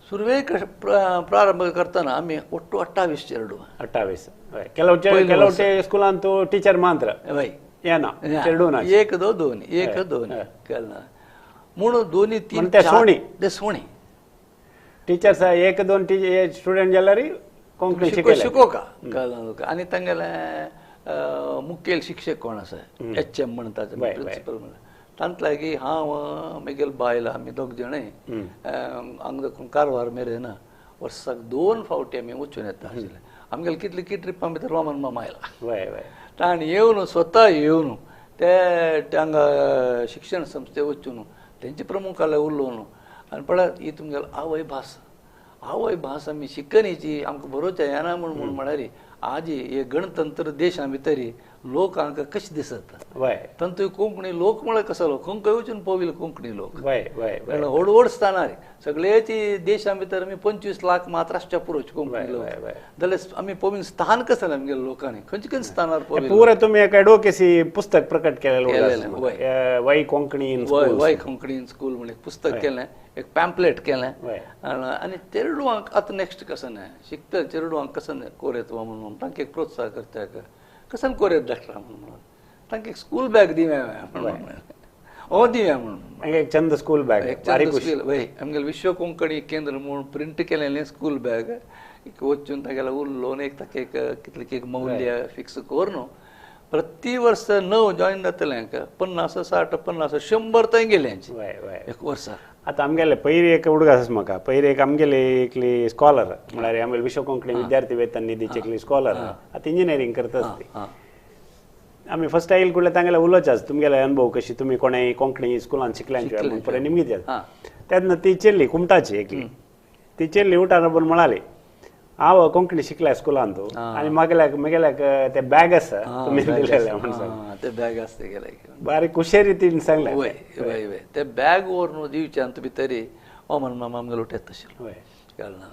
सुरवेक प्रारंभ करतना आमी ಒಟ್ಟು 28 चेडू 28 हय ಕೆಲವು स्कुलान तूं टिचर मात्र हय येना चेडू ना एक दो दोन एक दोन कळना म्हणून दोन्ही तीन ते सोणी ते सोणी टिचर्स एक दोन टिचर स्टुडंट जाल्यार कोंकणी शिकोवका कळना आनी तांगेले मुखेल शिक्षक कोण आसा एच एम म्हणटा प्रिंसिपल म्हणटा तांत लागीं हांव म्हगेले बायल आमी दोग जाणां हांगा देखून कारवार मेरेन वर्साक 2 फावटी आमी वचून येता आशिल्ले. आमगेले कितले की ट्रिपां भितर वामन मामा आयला ताणें येवन स्वता येवन ते हांगा शिक्षण संस्थे वचून तेंचे प्रमुखाले उलोवन आनी पळयात ही तुमगेली आवय भास आवय भास आमी शिकनीची आमकां बरोवचें येना म्हूण म्हूण म्हळ्यार आजी हे गणतंत्र देशा भितर लोक हांकां कशें दिसत तांतूय कोंकणी लोक म्हळ्यार कसो लोक खंय वचून पविल कोंकणी लोक व्हड व्हड स्थानार सगळ्याची देशा भितर आमी 25 लाख मात राष्ट्र पुरोच कोंकणी लोक जाल्यार आमी पवीन स्थान कसं आमगेल्या लोकांनी खंयचे खंयचे स्थानार पविल. पुराय तुमी एक एडवोकेसी पुस्तक प्रकट केलें why Konkani why Konkani in school म्हण एक पुस्तक केलें एक पॅम्पलेट केलें आनी चेडवांक आतां नेक्स्ट कसं न्हय शिकता चेडवांक कसं न्हय कोरेत म्हणून तांकां एक प्रोत्साह करता कसं कोरेत डॉक्टरा म्हणून तांकां एक स्कूल बॅग दिव्या म्हणून ओ दिव्या म्हणून एक चंद स्कूल बॅग वय आमगेले विश्व कोंकणी केंद्र म्हणून प्रिंट केलेलें स्कूल बॅग एक वचून तागेले उरलो एक ताका एक कितलें एक मौल्य फिक्स करून प्रति वर्स 9 जॉईन जातले 50 60 50 100 थंय गेले एक वर्साक. आतां आमगेले पयली एक उडगास आसा म्हाका पयली एक आमगेली एकली स्कॉलर म्हळ्यार आमगेले विश्व कोंकणी विद्यार्थी वेतन निधीची एकली स्कॉलर आतां इंजिनियरींग करता आसती. आमी फर्स्ट आयल कुडले तांगेले उलोवचे आसा तुमगेले अनुभव कशी तुमी कोणेय कोंकणी स्कुलान शिकल्यांचे म्हूण पळय निमगीत तेन्ना ती चेल्ली कुमटाची एकली ती चेल्ली उठान राबून म्हणाली हांव कोंकणी शिकल्या स्कुलान तूं आनी मागेल्याक म्हगेल्याक ते बॅग आसा तुमी दिलेलें म्हूण सांग ते बॅग आसा तेगेले बारीक कुशे रितीन सांगलें. वय वय वय ते बॅग व्हरून दिवच्यान तुमी तरी वामन मामा आमगेलो उठेत आशिल्लो कळना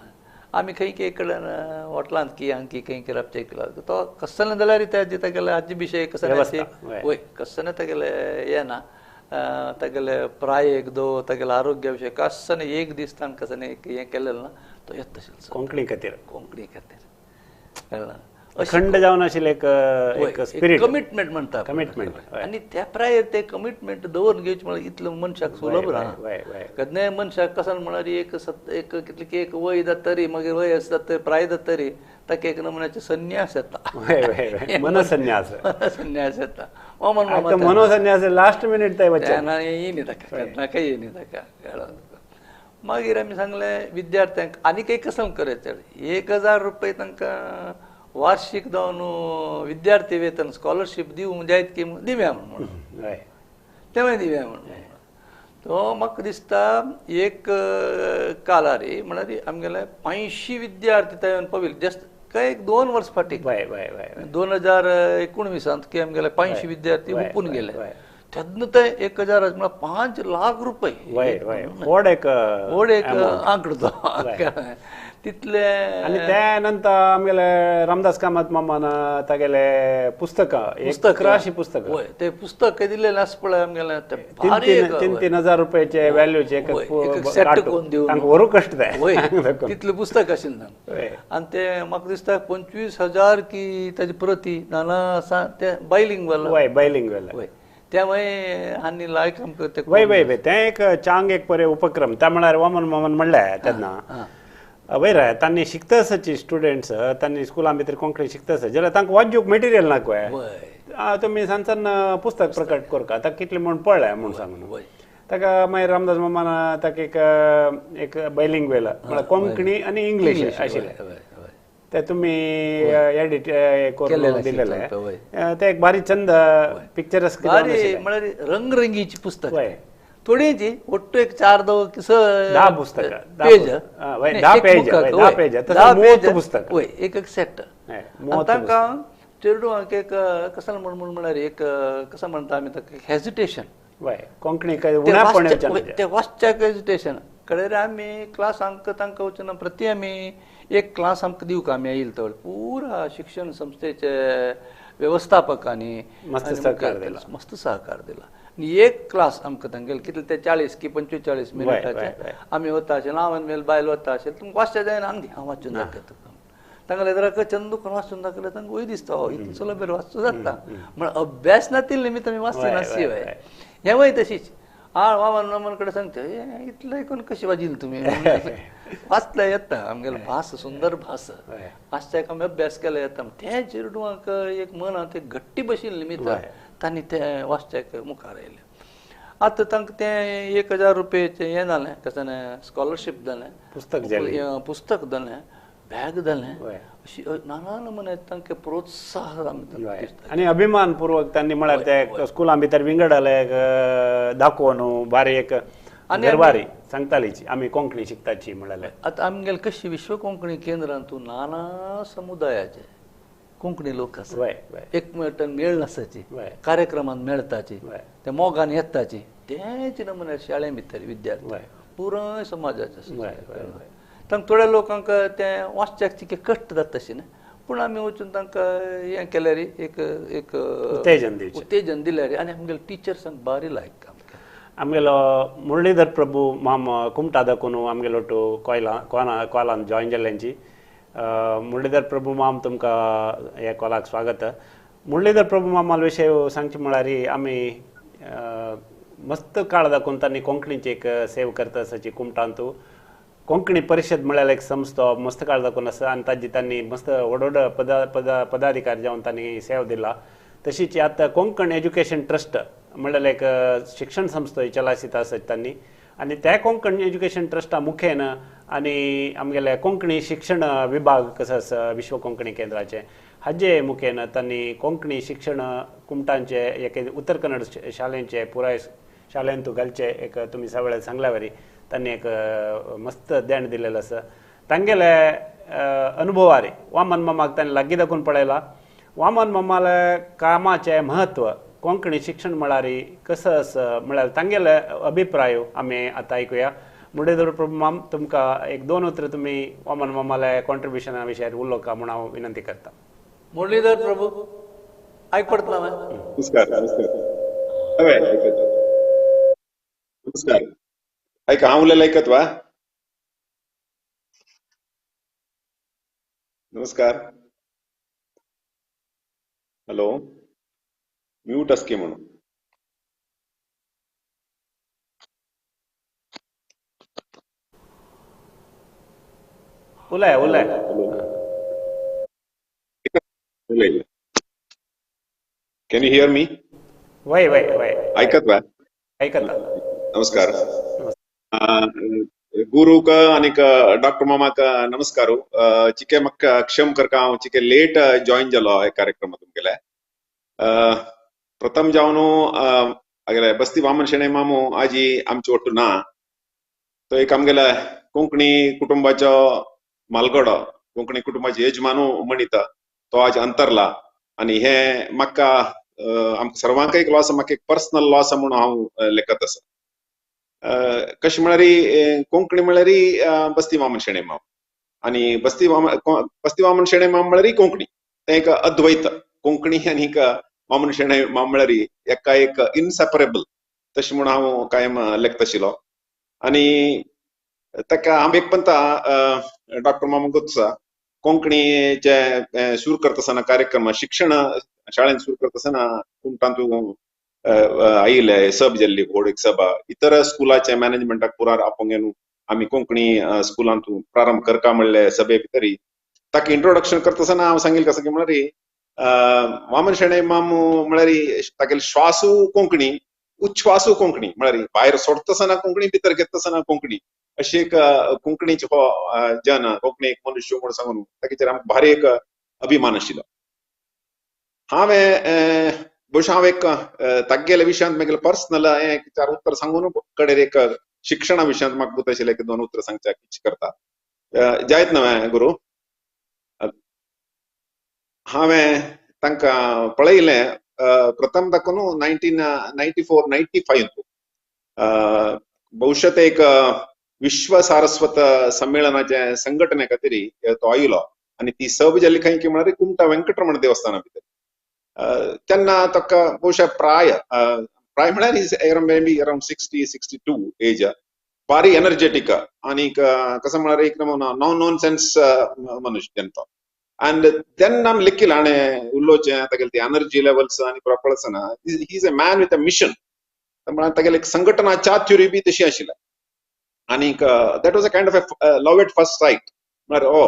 आमी खंय खंय कडेन हॉटलांत की आणखी खंय राबचे तो कसलें जाल्यार ते तेगेले हाजे विशय कसलें वय कसलें तेगेले येना तागेले प्रायेक दो तागेले आरोग्या विशय कसलें एक दीस ताण कसलें एक हें केलें ना तो येता आशिल्लो कोंकणी खातीर कोंकणी खातीर कळ्ळें अखंड जावन आशिल्लें एक स्पिरीट कमिटमेंट म्हणटा कमिटमेंट आनी त्या प्रायर ते कमिटमेंट दवरून घेवचें म्हळ्यार इतलें मनशाक सुलभ ना. केन्नाय मनशाक कसो म्हळ्यार एक एक कितली एक वय जातरी मागीर वय आसता तर प्राय जातरी ताका एक नमुन्याचो संन्यास येता मनसन्यास संन्यास येता मनोसन्यास लास्ट मिनीट येयनी ताका केन्ना येयनी ताका. मागीर आमी सांगलें विद्यार्थ्यांक आनीक एक कसम करायचें 1000 रुपये तांकां वार्षिक जावन विद्यार्थी वेतन स्कॉलरशीप दिवंक जायत की दिवया म्हणून तेंवूय दिवया म्हणून तो म्हाका दिसता एक कालारी म्हळ्यार आमगेले 85 विद्यार्थी थंय पाविल्ले जस्ट काय एक 2 वर्स फाटीं 2019 की आमगेले 85 विद्यार्थी हुपून गेले तेन्ना ते 1000 म्हळ्यार 5 लाख रुपये व्हड एक व्हड एक आंकडो तो तितले. आनी त्या नंतर आमगेले रामदास कामत मामान तागेले पुस्तकां 11 पुस्तकां वय ते पुस्तक दिलेलें आसा पळय आमगेले 3-3 हजार रुपयाचे व्हॅल्यूचे सेट करून दिवन तांकां व्हरूंक कश्ट जाय वय तितलें पुस्तक आशिल्लें. आनी ते म्हाका दिसता 25,000 की ताजी प्रती नाना आसा ते बायलिंगवेल वय बायलिंगवेल वय त्यामुळे आनी लायक आमकां ते वय वय वय तें एक चांग एक बरें उपक्रम त्या म्हळ्यार वामन मामान म्हणलें तेन्ना वयर तांणी शिकता आसाची स्टुडंट्स तांणी स्कुलां भितर कोंकणी शिकता आसा जाल्यार तांकां वाचूंक मटेरियल नाका तुमी सान सान पुस्तक प्रकट करका आतां कितलें म्हूण पळय म्हूण सांगून ताका मागीर रामदास मामान ताका एक एक बायलिंगवेल म्हळ्यार कोंकणी आनी इंग्लीश आशिल्लें ते तुमी एडिट करून दिलेलें ते एक बारीक चंद पिक्चरस म्हळ्यार रंगरंगीची पुस्तक थोडीची ಒಟ್ಟು एक 4 10 पुस्तक पेज 10 पेज 10 पेज 30 पुस्तक वय एक एक सेट. तांकां चेडवांक एक कसो म्हण म्हळ्यार एक कसो म्हणटा आमी ताका हेजिटेशन वय कोंकणी ते वाचच्याक हेजिटेशन कडेन आमी क्लास आमकां तांकां वचून प्रती आमी एक क्लास आमकां दिवंक आमी येयल तर पुरा शिक्षण संस्थेचे व्यवस्थापकांनी मस्त सहकार दिला मस्त सहकार दिला. आनी एक क्लास आमकां तांगेले कितले ते 40 की 45 मिनटाचे आमी वता आशिल्ले हांव आनी बायल वता आशिल्ले तुमकां वाचचें जायना आंग हांव वाचून दाखयता तुका तांगेले जरा चंद करून वाचून दाखयलें तांकां वय दिसता हो इतलें सुलभ वाचचो जाता म्हळ्यार अभ्यास नातिल्ले निमित्त आमी वाचनासली वय हें वय तशीच हांव वामन मामान कडेन सांगता इतलें आयकून कशी वाजील तुमी वाचले येता आमगेलो भास सुंदर भास वाचच्याक आमी अभ्यास केलो येता तें चेडवांक एक मनांत एक घट्टी बशिल्लें निमित्त तांणी तें वाचच्याक मुखार आयलें. आतां तांकां तें 1000 रुपयाचें हें जालें कशें स्कॉलरशीप जालें पुस्तक जालें बॅग जालें अशी नाना नमुने तांकां प्रोत्साहन आमकां दिसता आनी अभिमान पूर्वक तांणी म्हळ्यार ते स्कुलां भितर विंगडाले दाखोवन बारीक दरबारी सांगतालीची आमी कोंकणी शिकताची म्हळ्यार. आतां आमगेले कशी विश्व कोंकणी केंद्रांतू नाना समुदायाचे कोंकणी लोक आसा एकमेकान मेळ नासाची कार्यक्रमांत मेळटाची ते मोगान येताची तेच नमुने शाळे भितर विद्यार्थी पुराय समाजाचे आसा. तांकां थोड्या लोकांक तें वाचच्याक तितकें कश्ट जाता अशें न्हय पूण आमी वचून तांकां हें केल्यार एक एक उत्तेजन दिवचें उत्तेजन दिल्यार आनी आमगेले टिचर्सांक बारी लायक काम. आमगेलो मुरळीधर प्रभू माम कुमटा दाखोवन आमगेलो टू कोयला कॉलान जॉयन जाल्ल्यांची मुरळीधर प्रभू माम तुमकां ह्या कॉलाक स्वागत. मुरळीधर प्रभू मामाल विशय सांगचे म्हळ्यार आमी मस्त काळ दाखोवन तांणी कोंकणीची एक सेव करता आसाची कुमटांतू कोंकणी परिशद म्हळ्यार एक संस्था मस्त काळ दाखोवन आसा आनी ताजी तांणी मस्त व्हड व्हड पदा पदा पदाधिकारी जावन तांणी सेवा दिला. तशीच आतां कोंकण एज्युकेशन ट्रस्ट म्हळ्यार एक शिक्षण संस्था चलायता आसा तांणी आनी त्या कोंकण एज्युकेशन ट्रस्टा मुखेन आनी आमगेले कोंकणी शिक्षण विभाग कसो आसा विश्व कोंकणी केंद्राचे हाजे मुखेन तांणी कोंकणी शिक्षण कुमटांचे एक उत्तर कन्नड शाळेंचे पुराय शाळेंत घालचे एक तुमी सगळे सांगल्या वरी तांणी एक मस्त देण दिलेलं आसा. तांगेले अनुभवारे वामन मामाक तांणी लागीं दाखोवन पळयला. वामन मामाले कामाचें म्हत्व कोंकणी शिक्षण म्हळ्यार कसो आसा म्हळ्यार तांगेले अभिप्राय आमी आतां आयकुया. मुरलीधर प्रभू माम, तुमकां एक दोन उतरां तुमी वामन मामाले कॉन्ट्रिब्युशना विशयार उलोवका म्हूण हांव विनंती करता. मुरलीधर प्रभू, आयक पडटा? नमस्कार नमस्कार. नमस्कार. ऐका, हांव उलयलें आयकत वा? नमस्कार. हॅलो, म्यूट आसकी म्हणून. उलय उलय. Can you hear me? वय वय वय. ऐकत वा? ऐकत. नमस्कार. गुरुक आनीक डॉक्टर मामाक नमस्कार. चिके म्हाका क्षम करका, हांव चिके लेट जॉईन जालो हे कार्यक्रम तुमगेले. प्रथम जावन आगेले बस्ती वामन शेणै मामू आजी आमचे ಒಟ್ಟು ना, तो एक आमगेले कोंकणी कुटुंबाचो मालगडो, कोंकणी कुटुंबाचे यजमानू म्हणीत तो आज अंतरला. आनी हे म्हाका आमकां सर्वांक एक लॉस, म्हाका एक पर्सनल लॉस म्हणून हांव लेखत आसा. कशें म्हळ्यार कोंकणी म्हळ्यार बस्ती वामन शेणै माम आनी बस्ती वामन शेणै माम म्हळ्यार कोंकणी. तें एक अद्वैत कोंकणी आनी वामन शेणै माम म्हळ्यार एका एक इनसेपरेबल तशें म्हूण हांव कायम लेखता आशिल्लो. आनी ताका हांव एक पंता डॉक्टर मामा गोत्सा कोंकणीचे सुरू करता आसतना कार्यक्रम शिक्षण शाळेंत सुरू करता आसतना कुमटांतू आयिल्ले सब जाल्ली व्हड एक सभा, इतर स्कुलाचे मॅनेजमेंटाक पुरार आपोवन घेवन आमी कोंकणी स्कुलांत प्रारंभ करका म्हणले सभे भितरी ताका इंट्रोडक्शन करता आसतना हांव सांगील कसं की म्हळ्यार वामन शेणै मामू म्हळ्यार तागेले श्वासू कोंकणी, उच्छ्वासू कोंकणी, म्हळ्यार भायर सोडता आसतना कोंकणी, भितर घेता आसतना कोंकणी, अशी एक कोंकणीची हो जन, कोंकणी एक मनुष्य म्हूण सांगून ताचेर आमकां भारी एक अभिमान आशिल्लो. हांवें बहुशा हांव एक तागेल्या विशयांत मागीर पर्सनल एक चार उतर सांगून कडेर एक शिक्षणा विशयांत म्हाका पुता आशिल्लें एक दोन उतरां सांगच्याक इच्छा करता. जायत न्हय गुरू? हांवें तांकां पळयलें प्रथम दाखोवन 1994-95 बहुशा ते एक विश्व सारस्वत संमेलनाचे संघटने खातीर तो आयलो आनी ती सब जाली खंय की म्हळ्यार कुमटा वेंकटरमण देवस्थाना भितर. तेन्ना ताका बहुशा प्राय प्राय म्हळ्यार may be around 60-62 age, भारी एनर्जेटीक आनीक कसं म्हळ्यार एक नॉन सेन्स मनुष्य तो. अँड तेन्ना आमी लेखील हाणें उलोवचें तागेले ती एनर्जी लेवल्स आनी प्रॉपर आसना. He is a man with a mission. म्हळ्यार तागेले एक संघटना चातुर्य बी तशी आशिल्लें आनीक that was a kind of a love at first sight. म्हळ्यार ओ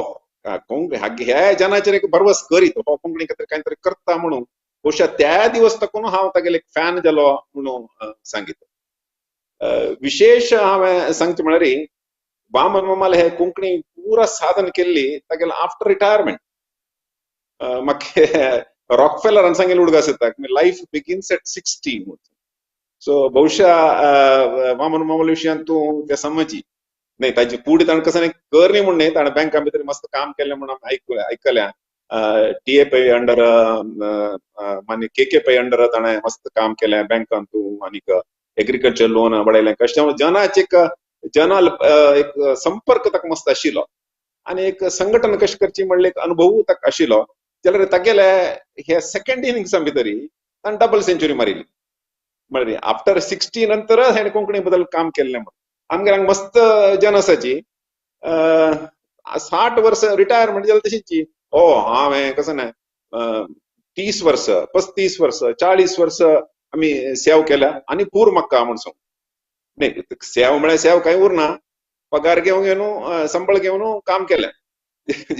कोंकणी ह्या जनाचेर एक भरवस करीत हो कोंकणी खातीर कांय तरी करता म्हणून बहुशा त्या दिवस तकून हांव तागेले एक फॅन जालो म्हणून सांगित. विशेष हांवें सांगचें म्हळ्यार वामन मामाले हे कोंकणी पुरा साधन केल्ली तागेले आफ्टर रिटायरमेंट. म्हाका रॉकफेलरान सांगिल्लें उडगास येता लायफ बिगिन्स एट 60. सो बहुशा वामन मामाले विशयान तूं तें समजी न्हय. ताजी कूड ताणें कसं कर न्ही म्हूण न्हय, ताणें बँका भितर मस्त काम केलें म्हूण आमी आयकल्या. टी ए पै अंडर मान्य के के पै अंडर ताणें मस्त काम केलें बँकांतू आनीक एग्रीकल्चर लोन वाडयलें. कशें जनाचे एक जनाल एक संपर्क ताका मस्त आशिल्लो आनी एक संघटन कशें करची म्हणलें एक अनुभव ताका आशिल्लो. जाल्यार तागेले हे सेकंड इनिंग्सा भितर ताणें डबल सेंचुरी मारिल्ली. म्हळ्यार आफ्टर 60 नंतर हेणें कोंकणी बद्दल काम केल्लें म्हणून आमगेर हांगा मस्त जन आसाची 60 वर्स रिटायरमेंट जालें तशीच ओ हांवें कसं न्हय 30 वर्स 35 वर्स 40 वर्स आमी सेव केल्या आनी पूर म्हाका म्हूण सांगू न्हय. सेव म्हळ्यार सेव कांय उरना, पगार घेवन घेवन संबळ घेवन काम केलें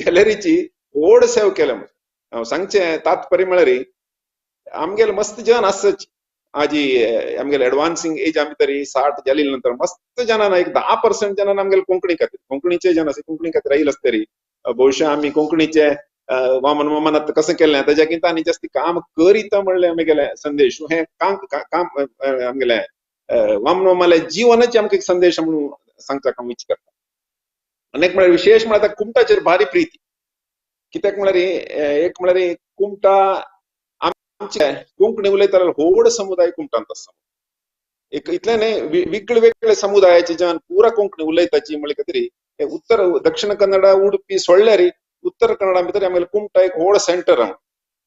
जाल्यारीची व्हड सेव केलें. हांव सांगचें तात्पर्य म्हळ्यार आमगेले मस्त जन आसची आजी आमगेले एडवान्सिंग एज आमी तरी 60 जाली नंतर मस्त जनां एक 10% जनां आमगेले कोंकणी खातीर, कोंकणीचे जन आसा कोंकणी खातीर आयिल्ले आसतरी. बहुशा आमी कोंकणीचे वामन मामान आतां कशें केलें ताज्या आनी जास्ती काम करीत म्हणलें आमगेले संदेश हें काम काम आमगेले वामन मामाले जिवनाचे आमकां एक संदेश म्हणून सांगचाक हांव इच्छा करता. आनी एक म्हळ्यार विशेश म्हळ्यार आतां कुमटाचेर भारी प्रिती. कित्याक म्हळ्यार एक म्हळ्यार कुमटा आमचे कोंकणी उलयता व्हड समुदाय कुमटांत आसा. एक इतलें न्हय, वेगळे वेगळे समुदायाचे जन पुरा कोंकणी उलयताची म्हणले खातीर उत्तर दक्षिण कन्नडा उडपी सोडल्यार उत्तर कन्नडा भितर आमगेले कुमटा एक व्हड सेंटर आहा.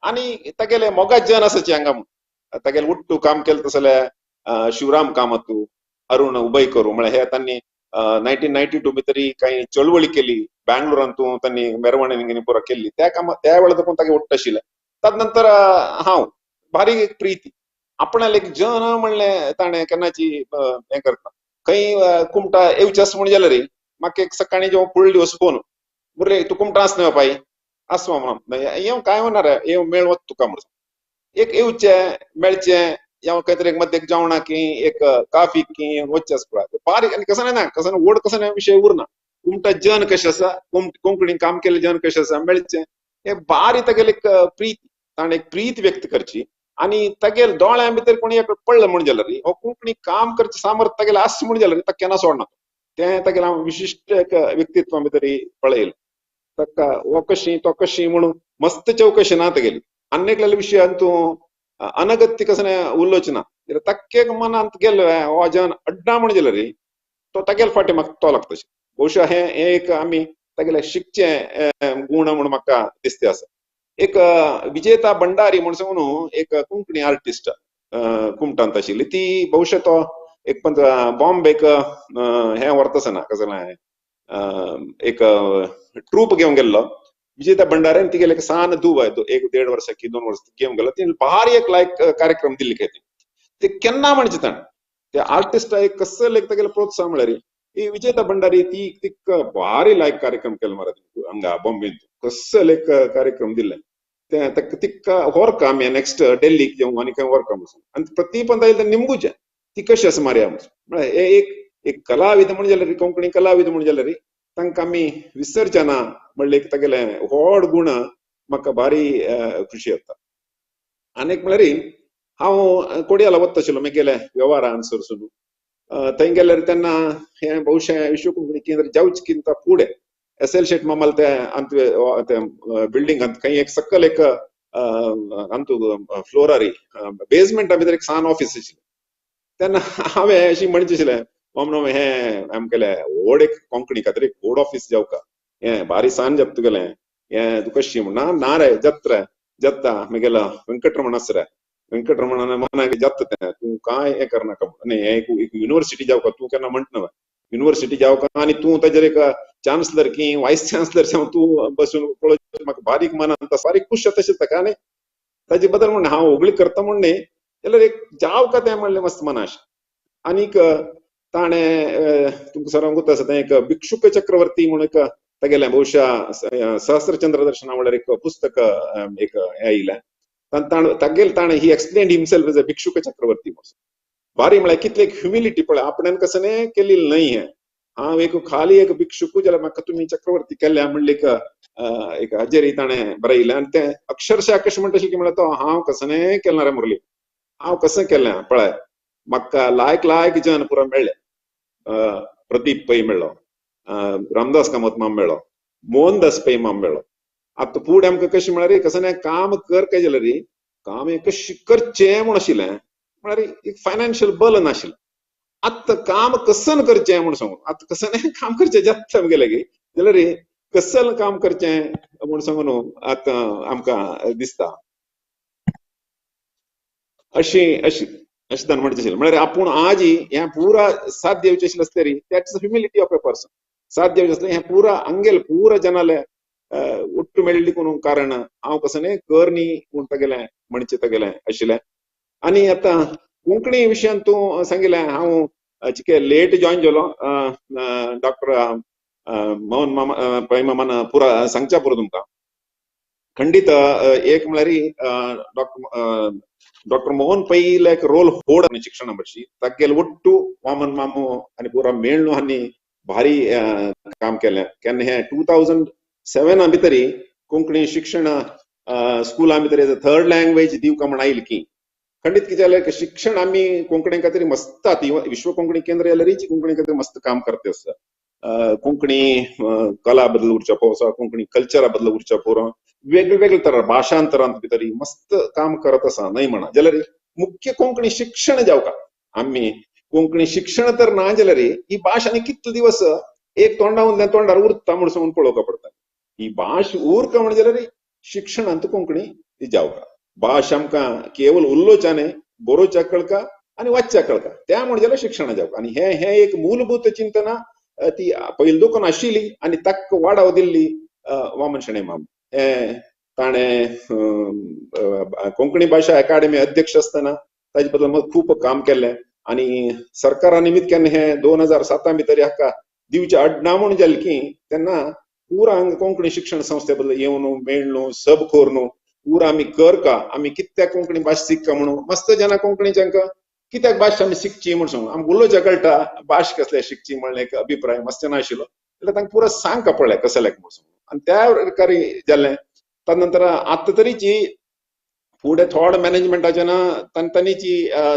आनी तागेले मोगा जन आसाची हांगा म्हूण तागेले उट्टू काम केलें तसले शिवराम कामतू, अरुण उबयकरू म्हळ्यार हे तांणी 1992 भितर कांय चळवळी केली बँगलोरांतू, तांणी मेरवणी पुरा केल्ली त्या कामा त्या वेळार पण तागे उट्ट आशिल्लें. तदनंतर हांव भारी एक प्रिती आपणाले एक जन म्हणलें ताणें केन्नाची हें करता खंय कुमटा येवचें आसा म्हूण जाल्यार म्हाका एक सकाळीं जेवण फुडले दिवस फोन, मुरली तूं कुमटा आस न्हय बापाय आसवा म्हणून येवं काय होणार येवं मेळ वत तुका म्हणून एक येवचें मेळचें येवं खंय तरी एक मद्देक जेवणां की एक काफी की वचचें आसा पळय बारीक. आनी कसो ना कसो व्हड कसो ना विशय उरना, कुमटा जन कशें आसा, कोंकणी काम केल्लें जन कशें आसा मेळचें हें बारी तागेली एक प्रीती, ताणें एक प्रीत व्यक्त करची. आनी तागेले दोळ्यां भितर कोणी एक पडलें म्हूण जाल्यार हो कोंकणी काम करचें सामर्थ्य तागेलें आसा म्हूण जाल्यार ताका केन्ना सोडना. तें तागेलें हांव विशिश्ट एक व्यक्तित्वा भितर पळयलें. ताका हो कशी तो कशी म्हणून मस्त चवकशी ना तागेली. आनी एकल्या विशयान तूं अनगत्य कसो उलोवचें ना, ताका मनांत गेलो हो जन अड्डा म्हूण जाल्यार तो तागेले फाटी म्हाका तो लागता. बहुशा हें एक आमी तागेले शिकचें गूण म्हूण म्हाका दिसता आसा. एक विजेता भंडारी म्हूण सांगून एक कोंकणी आर्टिस्ट कुमटांत आशिल्ली, ती बहुशा तो एक पण बॉम्बेक हें व्हरता आसतना कसलें एक ट्रूप घेवन गेल्लो विजेता भंडारी. तिगेले एक सान धूव 1-1.5 वर्सां की 2 वर्सां घेवन गेलो. ती भारी एक लायक कार्यक्रम दिल्ली खंय ते केन्ना म्हणचे ताणें त्या आर्टिस्टा एक कसले एक तागेलें प्रोत्साहन म्हळ्यार ही विजेता भंडारी ती तिका भारी लायक कार्यक्रम केलो मरे हांगा बॉम्बेंत कसले एक कार्यक्रम दिल्ले तें तिका व्हरका आमी नेक्स्ट डेल्लीक येवं आनी खंय व्हरका म्हणून. आनी प्रतिपंत आयले निमगूचें ती कशी आसा मारया म्हणून. म्हळ्यार एक एक कलाविद म्हूण जाल्यार कोंकणी कलाविद म्हूण जाल्यार तांकां आमी विसरचे ना म्हणलें एक तागेलें व्हड गूण म्हाका भारी खुशी जाता. आनी एक म्हळ्यार हांव कोडियाला वता आशिल्लो म्हगेले वेव्हारा अनुसरून थंय गेल्यार तेन्ना हें बहुशा विश्व कोंकणी केंद्र जावचें किंता फुडें एस एल शेट मामाल ते अंत बिल्डिंगांत खंय एक सकल एक अंतू फ्लोरारी बेजमेंटा भितर एक सान ऑफिस आशिल्लें. तेन्ना हांवें अशी म्हणचें आशिल्लें मामनो हें आमगेलें व्हड एक कोंकणी खातीर एक व्हड ऑफिस जावका हें भारी सान जाता तुगेलें हें तुका कशी म्हण ना ना रे जात्रा जाता म्हगेलो वेंकटरमण आसा रे वेंकटरमणान मनाक जाता तें तूं कांय हें करनाका आनी हें एक युनिवर्सिटी जावका तूं केन्ना म्हणटा न्हय युनिवर्सिटी जावका आनी तूं ताजेर एक चान्सलर की वायस चान्सलर जावन तूं बसून पळोवचें म्हाका बारीक मनान बारीक खूश जाता तशें ताका. आनी ताजे बद्दल म्हण हांव होगळी करता म्हूण न्ही जाल्यार एक जावका तें म्हणलें मस्त मनाश. आनीक ताणें तुमकां सरांक गोत आसा तें एक भिक्षुक चक्रवर्ती म्हूण एक तागेलें बहुशा सहस्रचंद्र दर्शना म्हळ्यार एक पुस्तक एक हें आयिल्लें. तागेले ताणें he explained himself as a Bhikshuka Chakravarti म्हणून. भारी म्हळ्यार कितले एक ह्युमिलिटी पळय आपणान कसलें केलें न्हय हें हांव एक खाली एक भिक्षुकू जाल्यार म्हाका तुमी चक्रवर्ती केल्या म्हणलें एक एक हाजेर ताणें बरयलें. आनी तें अक्षरशा कशें म्हणटा की म्हळ्यार तो हांव कसलें केलें रे मुरली हांव कसलें केलें पळय म्हाका लायक लायक जन पुरा मेळ्ळे, प्रदीप पै मेळ्ळो, रामदास कामत माम मेळ्ळो, मोहनदास पै माम मेळ्ळो. आतां फुडें आमकां कशें म्हळ्यार कसलें काम कर काय जाल्यार काम कशें करचें म्हूण आशिल्लें म्हळ्यार एक फायनान्शियल बल नाशिल्लें. आतां काम कसन करचें म्हूण सांगून आतां कसलें काम करचें जाता आमगेलें की जाल्यार कसल काम करचें म्हूण सांगून आतां आमकां दिसता अशी अशी अशें ताणें म्हणचें आशिल्लें. म्हळ्यार आपूण आज हें पुरा साध्य येवचें आशिल्लें आसलें तरी that's humility of a person. साध्य येवचें आसलें हें पुरा आंगेल पुरा जनाले ಒಟ್ಟು मेळ्ळी कारण हांव कसलें कर न्ही म्हूण तागेलें म्हणचें तागेलें आशिल्लें. आनी आतां कोंकणी विशयान तूं सांगिल्लें हांव चिके लेट जॉयन जालो डॉक्टर मोहन मामा पै मामान पुरा सांगच्या पुरो तुमकां. खंडीत एक म्हळ्यार डॉक्टर मोहन पैल एक रोल होड शिक्षणा भरशी तागेले ಒಟ್ಟು वामन मामू आनी पुरा मेळ्ळू आनी भारी काम केलें. केन्ना हें 2007 भितरी कोंकणी शिक्षण स्कुला भितर थर्ड लँग्वेज दिवका म्हण आयली की खंडीत कितें जालें, शिक्षण आमी कोंकणी खातीर मस्त आतां विश्व कोंकणी केंद्र जाल्यार कोंकणी खातीर मस्त काम करते आसा. कोंकणी कला बदल उरच्या पोवसा, कोंकणी कल्चरा बदल उरच्या पोरो, वेगळे वेगळे तरा भाषांतरांत भितर मस्त काम करत आसा न्हय म्हणा. जाल्यार मुख्य कोंकणी शिक्षण जावका, आमी कोंकणी शिक्षण तर ना जाल्यार ही भाश आनी कितले दिवस एक तोंडा वयल्यान तोंडार उरता म्हूण सांगून पळोवका पडटा. ही भाश उरका म्हण जाल्यार शिक्षणांत कोंकणी ती जावका. भाश आमकां केवल उलोवच्या न्हय, बरोवच्या कळका आनी वाचच्या कळका, त्या म्हण जाल्यार शिक्षणा जावका. आनी हे हे एक मूलभूत चिंतना ती पयलीं दोकून आशिल्ली आनी ताका वाडाव दिल्ली वामन शणै माम. हे ताणें कोंकणी भाशा अकादेमी अध्यक्ष आसतना ताजे बद्दल खूब काम केल्लें आनी सरकारा निमित्त केन्ना हे 2007 भितर हाका दिवचें अडना म्हूण जालें की तेन्ना पुरा हांगा कोंकणी शिक्षण संस्थे बद्दल येवन मेळ्ळू सब करून पुरा आमी करका, आमी कित्याक कोंकणी भाश शिकका म्हणून मस्त जाणां कोंकणी जांकां कित्याक भाश आमी शिकची म्हूण सांगू, आमकां उलोवच्या कळटा भाश कसले शिकची म्हणलें एक अभिप्राय मस्त जाणां आशिल्लो. जाल्यार तांकां पुरा सांगका पडलें कसलें म्हूण सांगून आनी त्या कार्य जालें. ताजे नंतर आतां तरीची फुडें थोड मॅनेजमेंटाचे ना तांणीची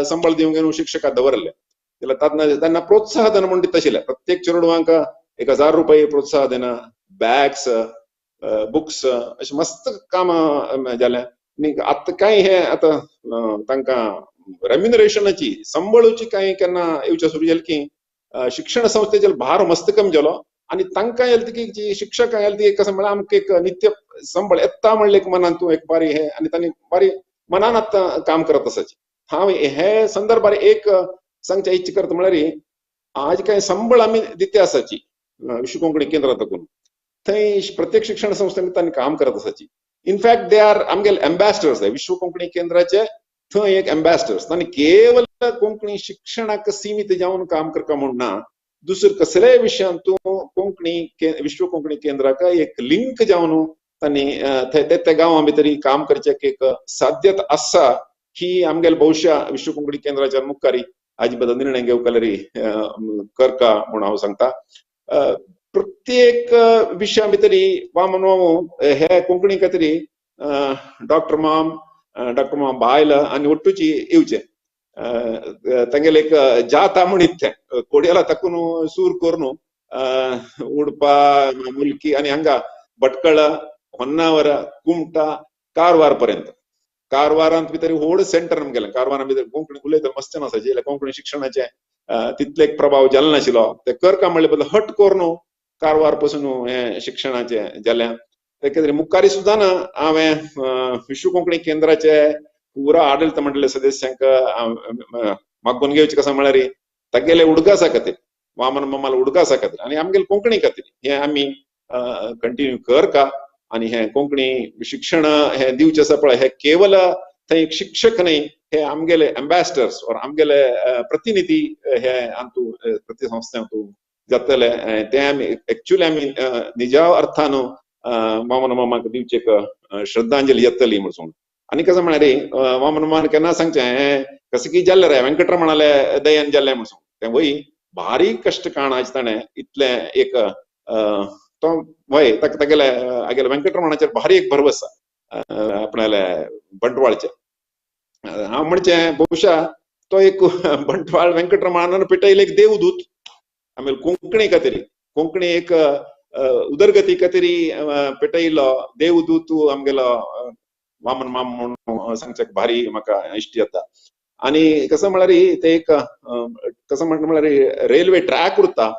संबळ दिवंक घेवन शिक्षकां दवरले जाल्यार तेन्ना प्रोत्साहन म्हूण दिता आशिल्लें प्रत्येक चेडवांक 1000 रुपये प्रोत्साहन दिना, बॅग्स, बुक्स अशें मस्त काम जालें. आनी आतां कांय हें आतां तांकां रेम्युनरेशनाची संबळूची कांय केन्ना येवचें सुरू जालें की शिक्षण संस्थेचेर भार मस्त कमी जालो आनी तांकां येल की जी शिक्षकां येल ती कसं म्हळ्यार आमकां एक नित्य संबळ येता म्हणलें एक मनान तूं एक बारी हे आनी तांणी बारी मनान आतां काम करत आसाची. हांव हे संदर्भार एक सांगच्या इच्छा करता म्हळ्यार आज कांय संबळ आमी दिते आसाची विश्व कोंकणी केंद्रां तकून थंय प्रत्येक शिक्षण संस्थेन तांणी काम करत आसाची. इनफॅक्ट they are आमगेले एम्बॅसिडर्स, विश्व कोंकणी केंद्राचे थंय एक एम्बॅसिडर्स. तांणी केवल कोंकणी शिक्षणाक सीमित जावन काम करता म्हूण ना, दुसरे कसलेय विशयांत कोंकणी विश्व कोंकणी केंद्राक एक लिंक जावन तांणी थंय त्या गांवां भितर काम करचें एक साध्यता आसा ही आमगेले भविश्य विश्व कोंकणी केंद्राच्या मुखारी हाजे बद्दल निर्णय घेवंक करका म्हूण हांव सांगता. प्रत्येक विशया भितर वामन मामू हे कोंकणी खातीर डॉक्टर माम, डॉक्टर माम बायल आनी ಒಟ್ಟುची येवचें तांगेले एक जाता म्हणीत तें कोडयेला ताकून सूर करून उडपा, मुलकी आनी हांगा भटकळ, होन्नावर, कुमटा, कारवार पर्यंत. कारवारांत भितर व्हड सेंटर आमगेलें. कारवारां भितर कोंकणी उलयता मस्त आसाची, कोंकणी शिक्षणाचें तितले एक प्रभाव जालो नाशिल्लो. ते करका म्हणले बदल हट करून कारवार पसून हें शिक्षणाचें जालें. ते मुखारी सुद्दां ना हांवें विश्व कोंकणी केंद्राचे पुरा आडळीत मंडळ सदस्यांक मागून घेवचें कसं म्हळ्यार तागेले उडगासा खातीर, वामन मामाले उडगासा खातीर आनी आमगेले कोंकणी खातीर हें आमी कंटिन्यू करका आनी हें कोंकणी शिक्षण हें दिवचें आसा पळय हें केवल थंय एक शिक्षक न्हय, हे आमगेले एम्बॅसिडर्स ओर आमगेले प्रतिनिधी हे अंतू प्रतिसंस्थेंतू जातले. ते आमी एक्चुअली आमी निजा अर्थान वामन मामाक दिवचे एक श्रद्धांजली जातली म्हूण सांगून. आनी कसं म्हळ्यार वामन मामान केन्ना सांगचें हें कसं की जाल्लें रे वेंकटरमणाले दयन जाल्लें म्हूण सांगून तें वय भारी कश्ट काण आज ताणें इतलें एक तो वय ताका तागेले हागेले वेंकटरमणाचेर भारी एक भरवस आपणाले बंटवाळचे. हांव म्हणचें बहुशा तो एक बंटवाळ वेंकटरमणान पेटयले एक देवदूत आमी कोंकणी खातीर, कोंकणी एक उदरगती खातीर पेटयलो देवदूत आमगेलो वामन माम म्हणून सांगच्याक भारी म्हाका इश्ट येता. आनी कसं म्हळ्यार ते एक कसं म्हणटा म्हळ्यार रेल्वे ट्रॅक उरता,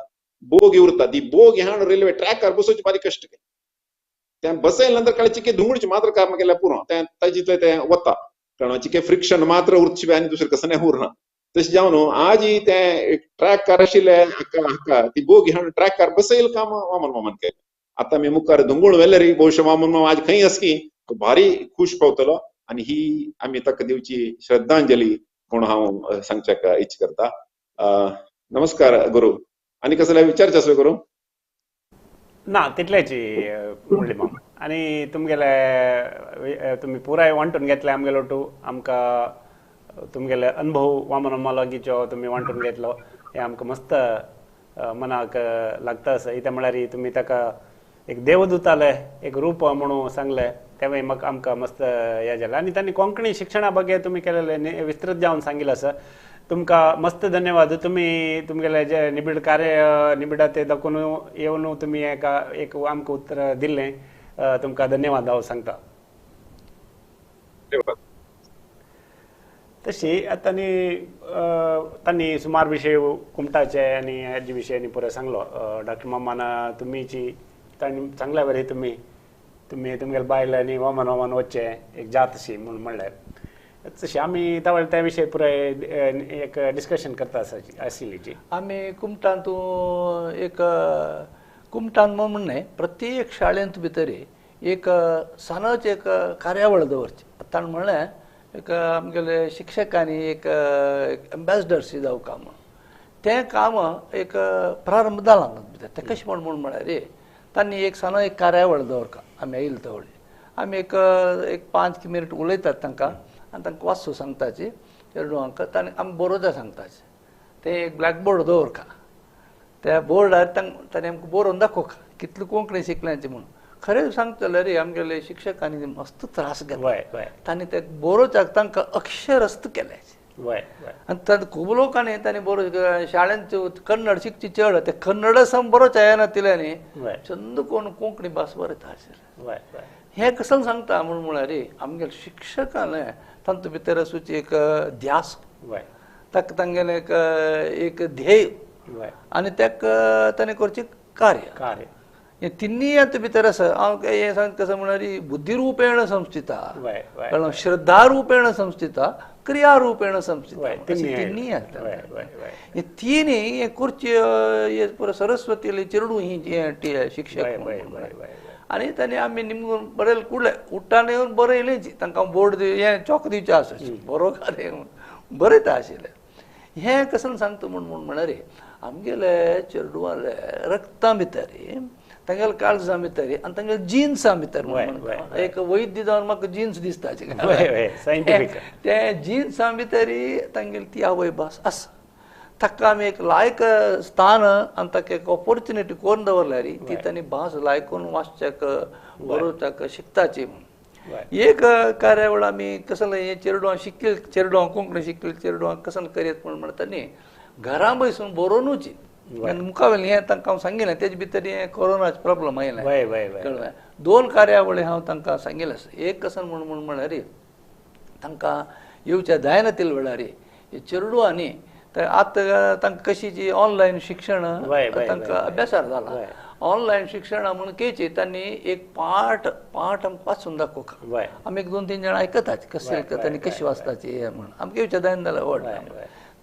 बोगी उरता, ती बोगी हाण रेल्वे ट्रॅकार बसोवची बारीक कश्ट तें बसयले नंतर काळे चिके धुंगडचे मात्र काम केल्यार पुरो, तें ताजे तें वता, कारण चिके फ्रिक्शन मात्र उरचे आनी दुसरें कसं नाही उरना. तशें जावन आजय तें ट्रॅकार आशिल्ले हाका हाका ती बोगी हाण ट्रॅकार बसयल काम वामन मामान केलें. आतां आमी मुखार धुंगूळ व्हेले रे भोवशा वामन मामा आज खंय आसकी तो भारी खूश पावतलो आनी ही आमी ताका दिवची श्रद्धांजली म्हूण हांव सांगच्याक इच्छा करता. नमस्कार गुरू. आनी कसले विचारचे आसले गुरू? ना तितल्याची मुरली मामा. आनी तुमगेले तुमी पुराय वांटून घेतले आमगेलो टू आमकां तुमगेले अनुभव वामन मामा लागींचो तुमी वांटून घेतलो हें आमकां मस्त मनाक लागता आसा. कितें म्हळ्यार तुमी ताका एक देवदूताले एक रूप म्हणून सांगलें तेवूय म्हाका आमकां मस्त हें जालें. आनी तांणी कोंकणी शिक्षणा ಬಗ್ಗೆ तुमी केलेलें विस्तृत जावन सांगिल्लें आसा. तुमकां मस्त धन्यवाद. तुमी तुमगेले जे निबीड कार्य निबिडा ते दाखोवन येवन तुमी एका एक आमकां उतर दिल्लें, तुमकां धन्यवाद हांव सांगता. तशी आतां तांणी सुमार विशय कुमटाचे आनी हेजे विशयांनी पुराय सांगलो. डॉक्टर मामान तुमीची तांणी सांगल्या बरें तुमी तुमी तुमगेले बायल आनी वामन वामन वचचें एक जात अशी म्हूण म्हणलें. तशी आमी त्या त्या विशय पुराय एक डिस्कशन करता आशिल्ली. आमी कुमटांत एक कुमटान म्हूण न्हय प्रत्येक शाळेंत भितर एक सानच एक कार्यावळ दवरची. आतां म्हणलें एक आमगेले शिक्षकांनी एक एम्बेसडर्स जावं काम तें काम एक प्रारंभ जाला भितर. तें कशें म्हूण म्हळ्यार तांणी एक सानो एक कार्यावळ दवरका. आमी आयले तवळे आमी एक एक 5 मिनट उलयतात तांकां आनी तांकां वाचूं सांगताची चेडवांक तांणी आमी बरोवचा सांगताची. तें एक ब्लॅकबोर्ड दवरका, त्या बोर्डार तांणी आमकां बरोवन दाखोवका कितली कोंकणी शिकल्यांची म्हूण. खरें सांगता जाल्यार आमगेले शिक्षकांनी मस्त त्रास घेतले. तांणी ते बरोवच्याक तांकां अक्षरस्त केले. आनी तांकां खूब लोकांनी तांणी बरोवचें शाळेंत कन्नड शिकची चड ते कन्नड सम बरोवचें येना तिल्यांनी चंद कोण कोंकणी भास बरयता आशिल्लें. हें कसं सांगता म्हूण म्हळ्यार आमगेले शिक्षकान तांचे भितर आसूची एक ध्यास, ताका तांगेलें एक एक ध्येय आनी ताका ताणें करचें कार्य कार्य हे तिन्ही आतां भितर आसा. हांव हें सांगता कसं म्हळ्यार बुद्धिरूपेण संस्थिता, कळ्ळें, श्रद्धारूपेण संस्थिता, क्रियारूपेण संस्थिता, तिन्ही आसता. हे तिन्ही हे करचे पुरो सरस्वतीले चेडूं ही शिक्षक. आनी तांणी आमी निमगून बरयलें कुडलें उट्टान येवन बरयलेंच तांकां बोर्ड हें चॉक दिवचें आसा बरोवका बरयता आशिल्लें. हें कसं सांगता म्हूण म्हूण म्हळ्यार आमगेले चेडवाले रक्ता भितर तांगेले काळजां भितर आनी तांगेले जिन्सां भितर एक वैद्य जावन म्हाका जिन्स दिसता ते जिन्सां भितर तांगेली ती आवय भास आसा. ताका आमी एक लायक स्थान आनी ताका एक ऑपोर्चुनिटी करून दवरल्यार ती तांणी भास लायकून वाचच्याक बरोवच्याक शिकताची म्हूण. एक कार्यावळ आमी कसलें हें चेडवां शिकल चेडवां कोंकणी शिकल चेडवां कसलें करीत म्हूण म्हणटा न्ही घरां बसून बरोवनूच मुखावेलें हें तांकां हांव सांगिल्लें. तेजे भितर हें कोरोनाचें प्रॉब्लम आयलें कळ्ळें. 2 कार्यावळी हांव तांकां सांगिल्लें आसा. एक कसं म्हूण म्हूण म्हळ्यार तांकां येवच्या जायना तितले वेळार हे चेडवांनी आतां तांकां कशी जी ऑनलायन शिक्षण तांकां अभ्यासार जाला. ऑनलायन शिक्षण म्हूण केची तांणी एक पाठ पाठ आमकां वाचून दाखोवका. आमी एक 2-3 जाणां आयकतात कशें आयकता आनी कशी वाचताची हें म्हूण आमकां येवच्या जायना जाल्यार व्हड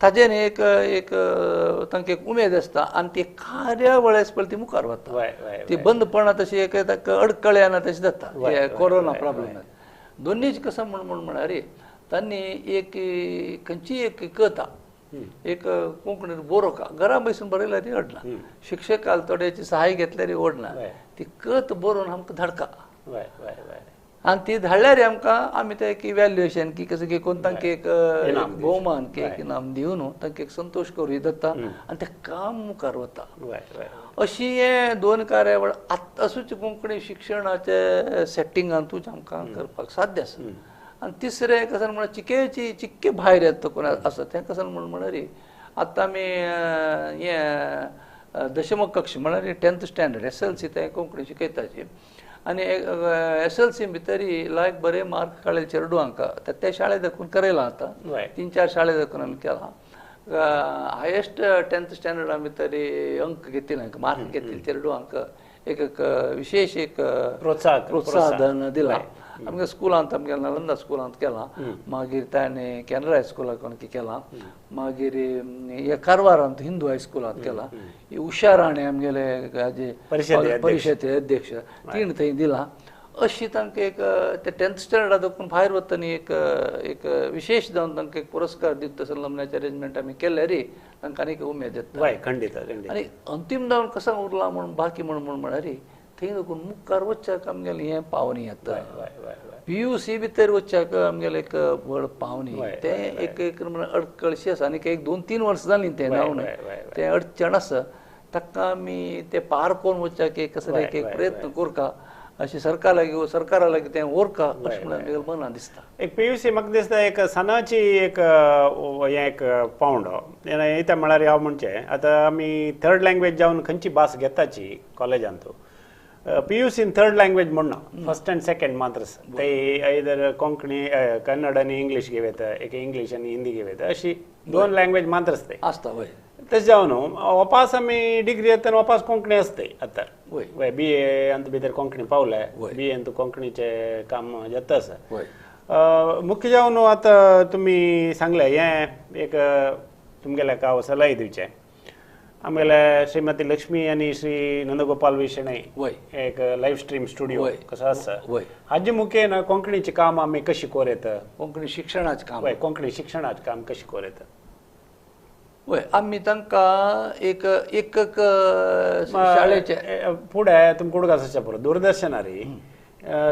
ताजेर एक एक तांकां एक उमेद आसता आनी ती कार्यावळ आसा पळय ती मुखार वता. ती बंदपणां तशी एक ताका अडकळ येना तशें जाता कोरोना प्रॉब्लम. दोनीच कसं म्हूण म्हूण म्हळ्यार तांणी एक खंयची एक कथा एक कोंकणीत बरोवका घरा बसून बरयल्यार ती अडना, शिक्षकाल थोड्याची सहाय घेतल्यार ओडना, ती कथ बरोवन आमकां धाडका आनी ती धाडल्यार आमकां आमी ते एक इव्हॅल्युएशन की कसं की कोण तांकां एक भोवमान की एक इनाम दिवन तांकां एक संतोश करूं जाता आनी तें काम मुखार वता. अशी हें 2 कार्यावळ आतांसूच कोंकणी शिक्षणाचे सेटिंगांतूच आमकां करपाक साध्य आसा. आनी तिसरें कसं म्हळ्यार चिकेची चिक्के भायर येता कोण आसा तें कसं म्हूण म्हळ्यार आतां आमी हें दशम कक्ष म्हळ्यार 10th standard SLC तें कोंकणी शिकयताची आनी SLC भितर लायक बरे मार्क काडले चेडवांक त्या शाळे दाखोवन करयलां आतां 3-4 शाळे दाखोवन आमी केलां. हायेस्ट 10th स्टँडर्डा भितर अंक घेतिल्ले मार्क घेतिल्ले चेडवांक एक एक विशेष एक प्रोत्साहन दिलां. आमगे स्कुलांत आमगे नालंदा स्कुलांत केलां, मागीर ताणें केनरा हायस्कुलाक केलां, मागीर हे कारवारांत हिंदू हायस्कुलांत केलां. उषा राणे आमगेले हाजे परिशदे अध्यक्ष तिणें थंय दिलां. अशी तांकां एक ते 10th स्टँडर्डा दाखोवन भायर वतना एक एक विशेष जावन तांकां एक पुरस्कार दिता तसो लग्नाचें अरेंजमेंट आमी केल्यार तांकां आनीक उमेद येता. खंडीत. आनी अंतीम जावन कसो उरला म्हूण बाकी म्हूण म्हूण म्हळ्यार थंय देखून मुखार वचच्याक आमगेलें हें पावनी येता. PUC भितर वचच्याक आमगेलें एक व्हड पावनी तें एक एक अडकळशी आसा आनी एक 2-3 वर्सां जालीं तें जावन तें अडचण आसा. ताका आमी ते पार करून वचच्याक एक कसले एक एक प्रयत्न करता अशें सरकारा लागीं सरकारा लागीं तें व्हरका अशें म्हणून आमगेलें मनां दिसता. एक PUC म्हाका दिसता एक सणाची एक हें एक पावंडो येता म्हळ्यार हांव म्हणचें आतां आमी थर्ड लँग्वेज जावन खंयची भास घेताची कॉलेजांत PUC third language म्हणना फर्स्ट अँड सेकंड मात्र ते आयदर कोंकणी कन्नड आनी इंग्लीश घेव येता एक इंग्लीश आनी हिंदी घेव येता अशी 2 लँग्वेज मात्र आसता आसता. वय तशें जावन वापास आमी डिग्री येतना वापास कोंकणी आसता आतां. वय BA अंत भितर कोंकणी पावले BA अंत कोंकणीचें काम जाता आसा. मुख्य जावन आतां तुमी सांगलें हें एक तुमगेल्या हांव सलाह दिवचें आमगेले श्रीमती लक्ष्मी आनी श्री नंदगोपाल विशणै एक लायव्ह स्ट्रीम स्टुडियो कसो आसा हाजे मुखेन कोंकणीचें काम आमी कशी कोर येता कोंकणी शिक्षणाचें काम कोंकणी शिक्षणाचें काम कशी कोर येता. वय आमी तांकां एक एक शाळेचे फुडें तुमकां उडगास पुरो दूरदर्शनार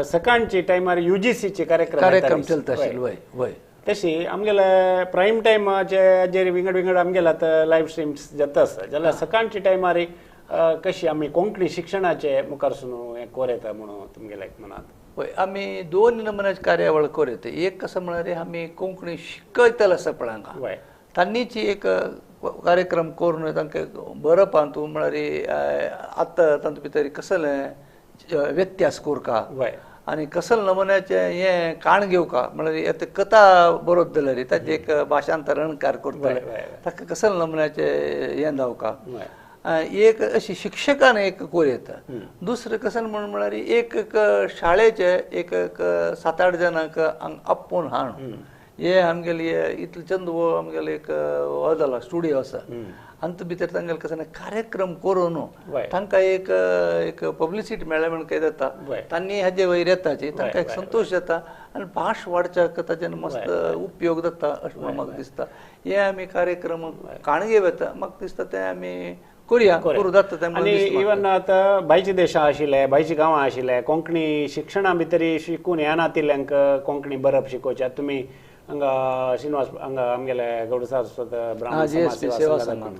सकाळची टायमार UGCचे कार्यक्रम चलता आशिल्ले. वय वय तशी आमगेले प्रायम टायमाचे हाजेर विंगड विंगड आमगेले आतां लायव्ह स्ट्रीम्स जाता आसा जाल्यार सकाळच्या टायमार कशी आमी कोंकणी शिक्षणाचे मुखार सून हें कोर येता म्हणून तुमगेले मनांत. वय आमी 2 नमुन्याचे कार्यावळ कोर येता. एक कसं म्हळ्यार आमी कोंकणी शिकयतले आसा पळय हांगा तांणीची एक कार्यक्रम करून तांकां बरोवपांत म्हळ्यार आतां तातूंत भितर कसलें व्यत्यास करका आनी कसल नमुन्याचें हें काण घेवका म्हळ्यार आतां कथा बरोवप जाल्यार ताचें एक भाशांतर अणकार करतले ताका कसल नमुन्याचें हें जावका एक अशी शिक्षकान एक कोर येता. दुसरें कशें म्हण म्हळ्यार एक एक शाळेचे एक एक 7-8 जाणांक आपोवन हाण हे आमगेले इतले चंद आमगेले एक हो जाला स्टुडियो आसा आनी भितर तांगेले कसले कार्यक्रम करून तांकां एक एक पब्लिसिटी मेळ्ळ्या म्हण काय जाता तांणी हाजे वयर येताची तांकां एक संतोश जाता आनी भाश वाडच्याक ताजेन मस्त उपयोग जाता अशें म्हणून म्हाका दिसता. हे आमी कार्यक्रम काणगे वता म्हाका दिसता ते आमी करुया करूं जाता तें. आनी इवन आतां भायच्या देशां आशिल्ले भायच्या गांवां आशिल्ले कोंकणी शिक्षणा भितर शिकून येना नातिल्ल्यांक कोंकणी बरप शिकोवचें. तुमी हांगा श्रीनिवास हांगा आमगेले गौड सारस्वत ब्राह्मण सेवा संघान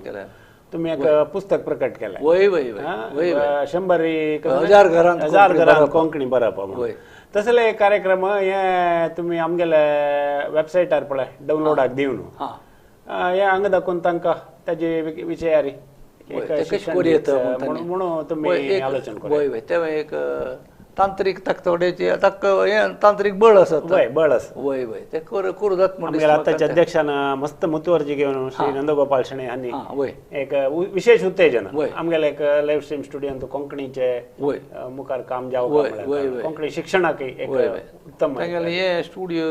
तुमी एक पुस्तक प्रकट केलें. वय वय वय 100 हजार घरांत कोंकणी बरप म्हणून तसले कार्यक्रम हे तुमी आमगेले वेबसायटार पळय डावनलोडाक दिवन हे हांगा दाखोवन तांकां ताजे विशयारी म्हणून तुमी आलोचन करा. वय वय तें एक तांत्रीक ताका थोडेची ताका हें तांत्रीक बळ आसा बळ आसा. वय वय तें करूं जाता म्हण आतांच्या अध्यक्षान मस्त मुतवर्जी घेवन श्री नंदगोपाल शणै हांणी एक विशेष उत्तेजन आमगेले एक लायव्ह स्ट्रीम स्टुडियोंत कोंकणीचे मुखार काम जावं कोंकणी शिक्षणाक एक उत्तम तांगेलें हें स्टुडियो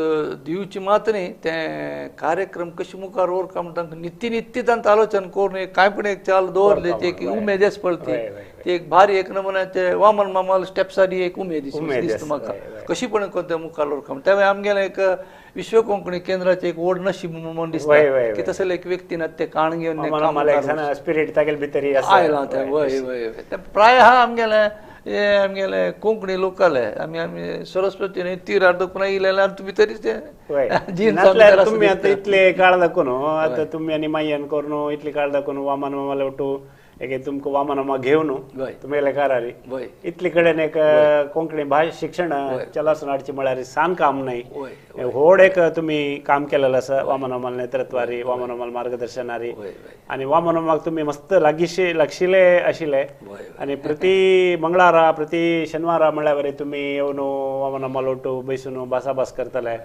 दिवची मात न्ही तें कार्यक्रम कशें मुखार व्हरका म्हण तांकां नित्य नित्य तांकां आलोचन करून कांय पण एक चाल दवरली ती एक उमेद आसा पळय ती एक भारी एक नमुन्याचे वामन मामाल स्टेप्सांनी एक उमेद दिसता म्हाका कशी पण कोण मुखार व्हरका. तें आमगेलें एक विश्व कोंकणी केंद्राचें एक व्हड नशीब म्हणून दिसता की तसले एक व्यक्ती ना ते काण घेवन स्पिरीट तागेले भितर आयलां तें. वय वय तें प्राय आहा आमगेलें हे आमगेले कोंकणी लोकाले आमी आमी सरस्वती न्हय तीर दाखोवन येयले आनी तुमी तरी ते तुमी आतां इतले काळ दाखोवन आतां तुमी आनी मायन करून इतले काळ दाखोवन वामन मामाले ಒಟ್ಟು एक तुमकां वामन मामा घेवन तुमगेले कारारी इतले कडेन एक कोंकणी भाश शिक्षण चलासून हाडची म्हळ्यार सान काम न्हय व्हड एक तुमी काम केलेलें आसा वामन मामाल नेतृत्वारी वामन मामाल मार्गदर्शनारी आनी वामन मामाक तुमी मस्त लागींशे लागशिल्ले आशिल्ले आनी प्रति मंगळारा प्रति शेनवारा म्हळ्यार वरी तुमी येवन वामन मामाल ಒಟ್ಟು बैसून भासाभास करतले.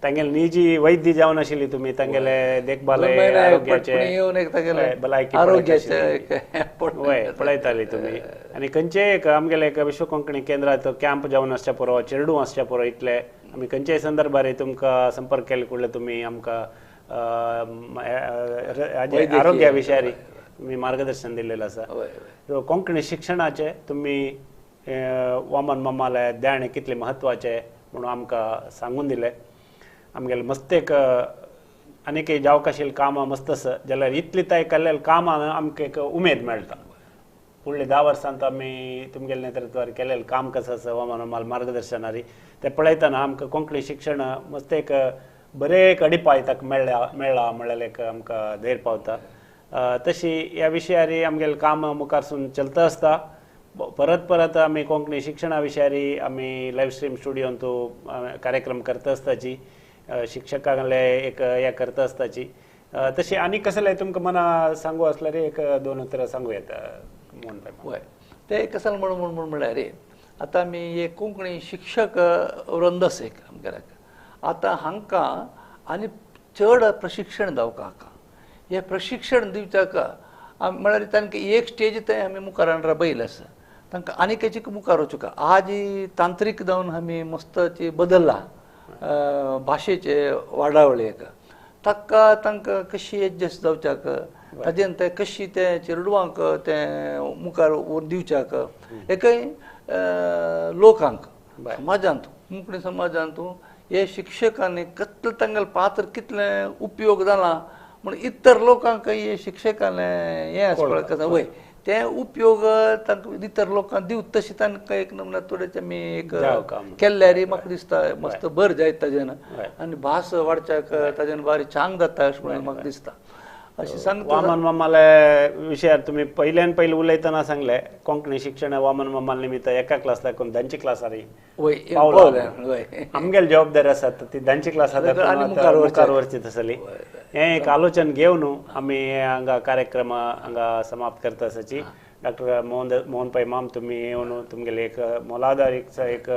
तांगेले निजी वैद्य जावन आशिल्ली तुमी तांगेले देखभाल आरोग्याचे भलायकी आरोग्याचे वय पळयताली तुमी. आनी खंयचेय एक आमगेले एक विश्व कोंकणी केंद्रांत कॅम्प जावन आसच्या पुरो चेरडूं आसच्या पुरो इतले आमी खंयच्याय संदर्भार तुमकां संपर्क केले कुडले तुमी आमकां आरोग्या विशयारी तुमी मार्गदर्शन दिल्लें आसा. कोंकणी शिक्षणाचे तुमी वामन मामाले देणें कितलें म्हत्वाचें म्हणून आमकां सांगून दिलें. आमगेले मस्त एक आनीक जावंक आशिल्लीं कामां मस्त आसा जाल्यार इतली ताय केल्ल्या कामान आमकां एक उमेद मेळटा. फुडले 10 वर्सांत आमी तुमगेले नेतृत्वार केलेलें काम कसं आसा वामन मामाल मार्गदर्शनारी ते पळयतना आमकां कोंकणी शिक्षण मस्त एक बरें एक अडिपाय ताका मेळ्ळा म्हणल्यार एक आमकां धैर्य पावता. तशी ह्या विशयारी आमगेलें काम मुखारसून चलता आसता. परत परत आमी कोंकणी शिक्षणा विशयारी आमी लायव्ह स्ट्रीम स्टुडियोंत कार्यक्रम करता आसताची, शिक्षकांले एक हे करता आसताची. तशी आनी कसलें तुमकां मना सांगू आसल्यार एक 2 उतरां सांगू येता मोहन भाई. वय ते कसलें म्हणून म्हण म्हणल्यार आतां आमी एक कोंकणी शिक्षक वृंद आसा एक आमगेल्याक, आतां हांकां आनी चड प्रशिक्षण दिवका हाका हें प्रशिक्षण दिवच्याक म्हळ्यार तांकां एक स्टेज ते आमी मुखार हाडून राबयलें आसा, तांकां आनी खंयची मुखार वचूंक आज तांत्रीक जावन आमी मस्तची बदल्ला भाशेचे वाडावळी एक ताका तांकां कशी एडजस्ट जावच्याक ताजेन ते कशी ते चेडवांक ते मुखार दिवच्याक एकय लोकांक समाजांत कोंकणी समाजांत हे शिक्षकांनी कसलें तांगेलें पात्र कितलें उपयोग जाला म्हण इतर लोकांक हे शिक्षकांले हें आसपा कशें वय ते उपयोग तांकां इतर लोकांक दिवत तशें तांकां एक नमुना थोडें आमी एक केल्यार म्हाका दिसता मस्त बरें जायत ताजेन आनी भास वाडच्याक ताजेन बारी चांग जाता अशें म्हणून म्हाका दिसता. अशें सांगता वामन मामाले विशयार तुमी पयल्यान पयलीं उलयतना सांगलें कोंकणी शिक्षण वामन मामाल निमित्त एका क्लास लागून 10 क्लासारी पावला, आमगेली जबाबदारी आसा ती 10 क्लासार मुखार व्हरची तसली हें एक आलोचन घेवन आमी हांगा कार्यक्रम हांगा समाप्त करता आसाची. डॉक्टर मोहन पै माम तुमी येवन तुमगेले एक मोलादारीक एक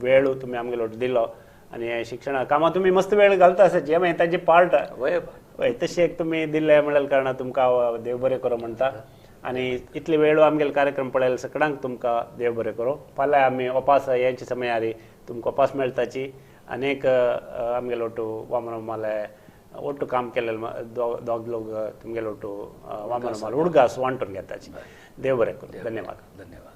वेळ तुमी आमगेलो दिलो आनी हे शिक्षणा कामां तुमी मस्त वेळ घालता आसाची मागीर ताजे पार्ट हय तशें एक तुमी दिल्लें म्हणल्यार कारणां तुमकां देव बरें करूं म्हणटा आनी इतले वेळ आमगेले कार्यक्रम पळयले सगळ्यांक तुमकां देव बरें करूं. फाल्यां आमी ओपास हेंचे समयारी तुमकां ओपास मेळटाची आनी एक आमगेलो ಒಟ್ಟು वामन मामाले ಒಟ್ಟು काम केलेले दोग लोक तुमगेलो ಒಟ್ಟು वामन मामाले उडगास वांटून घेताची. देव बरें करूं. धन्यवाद. धन्यवाद.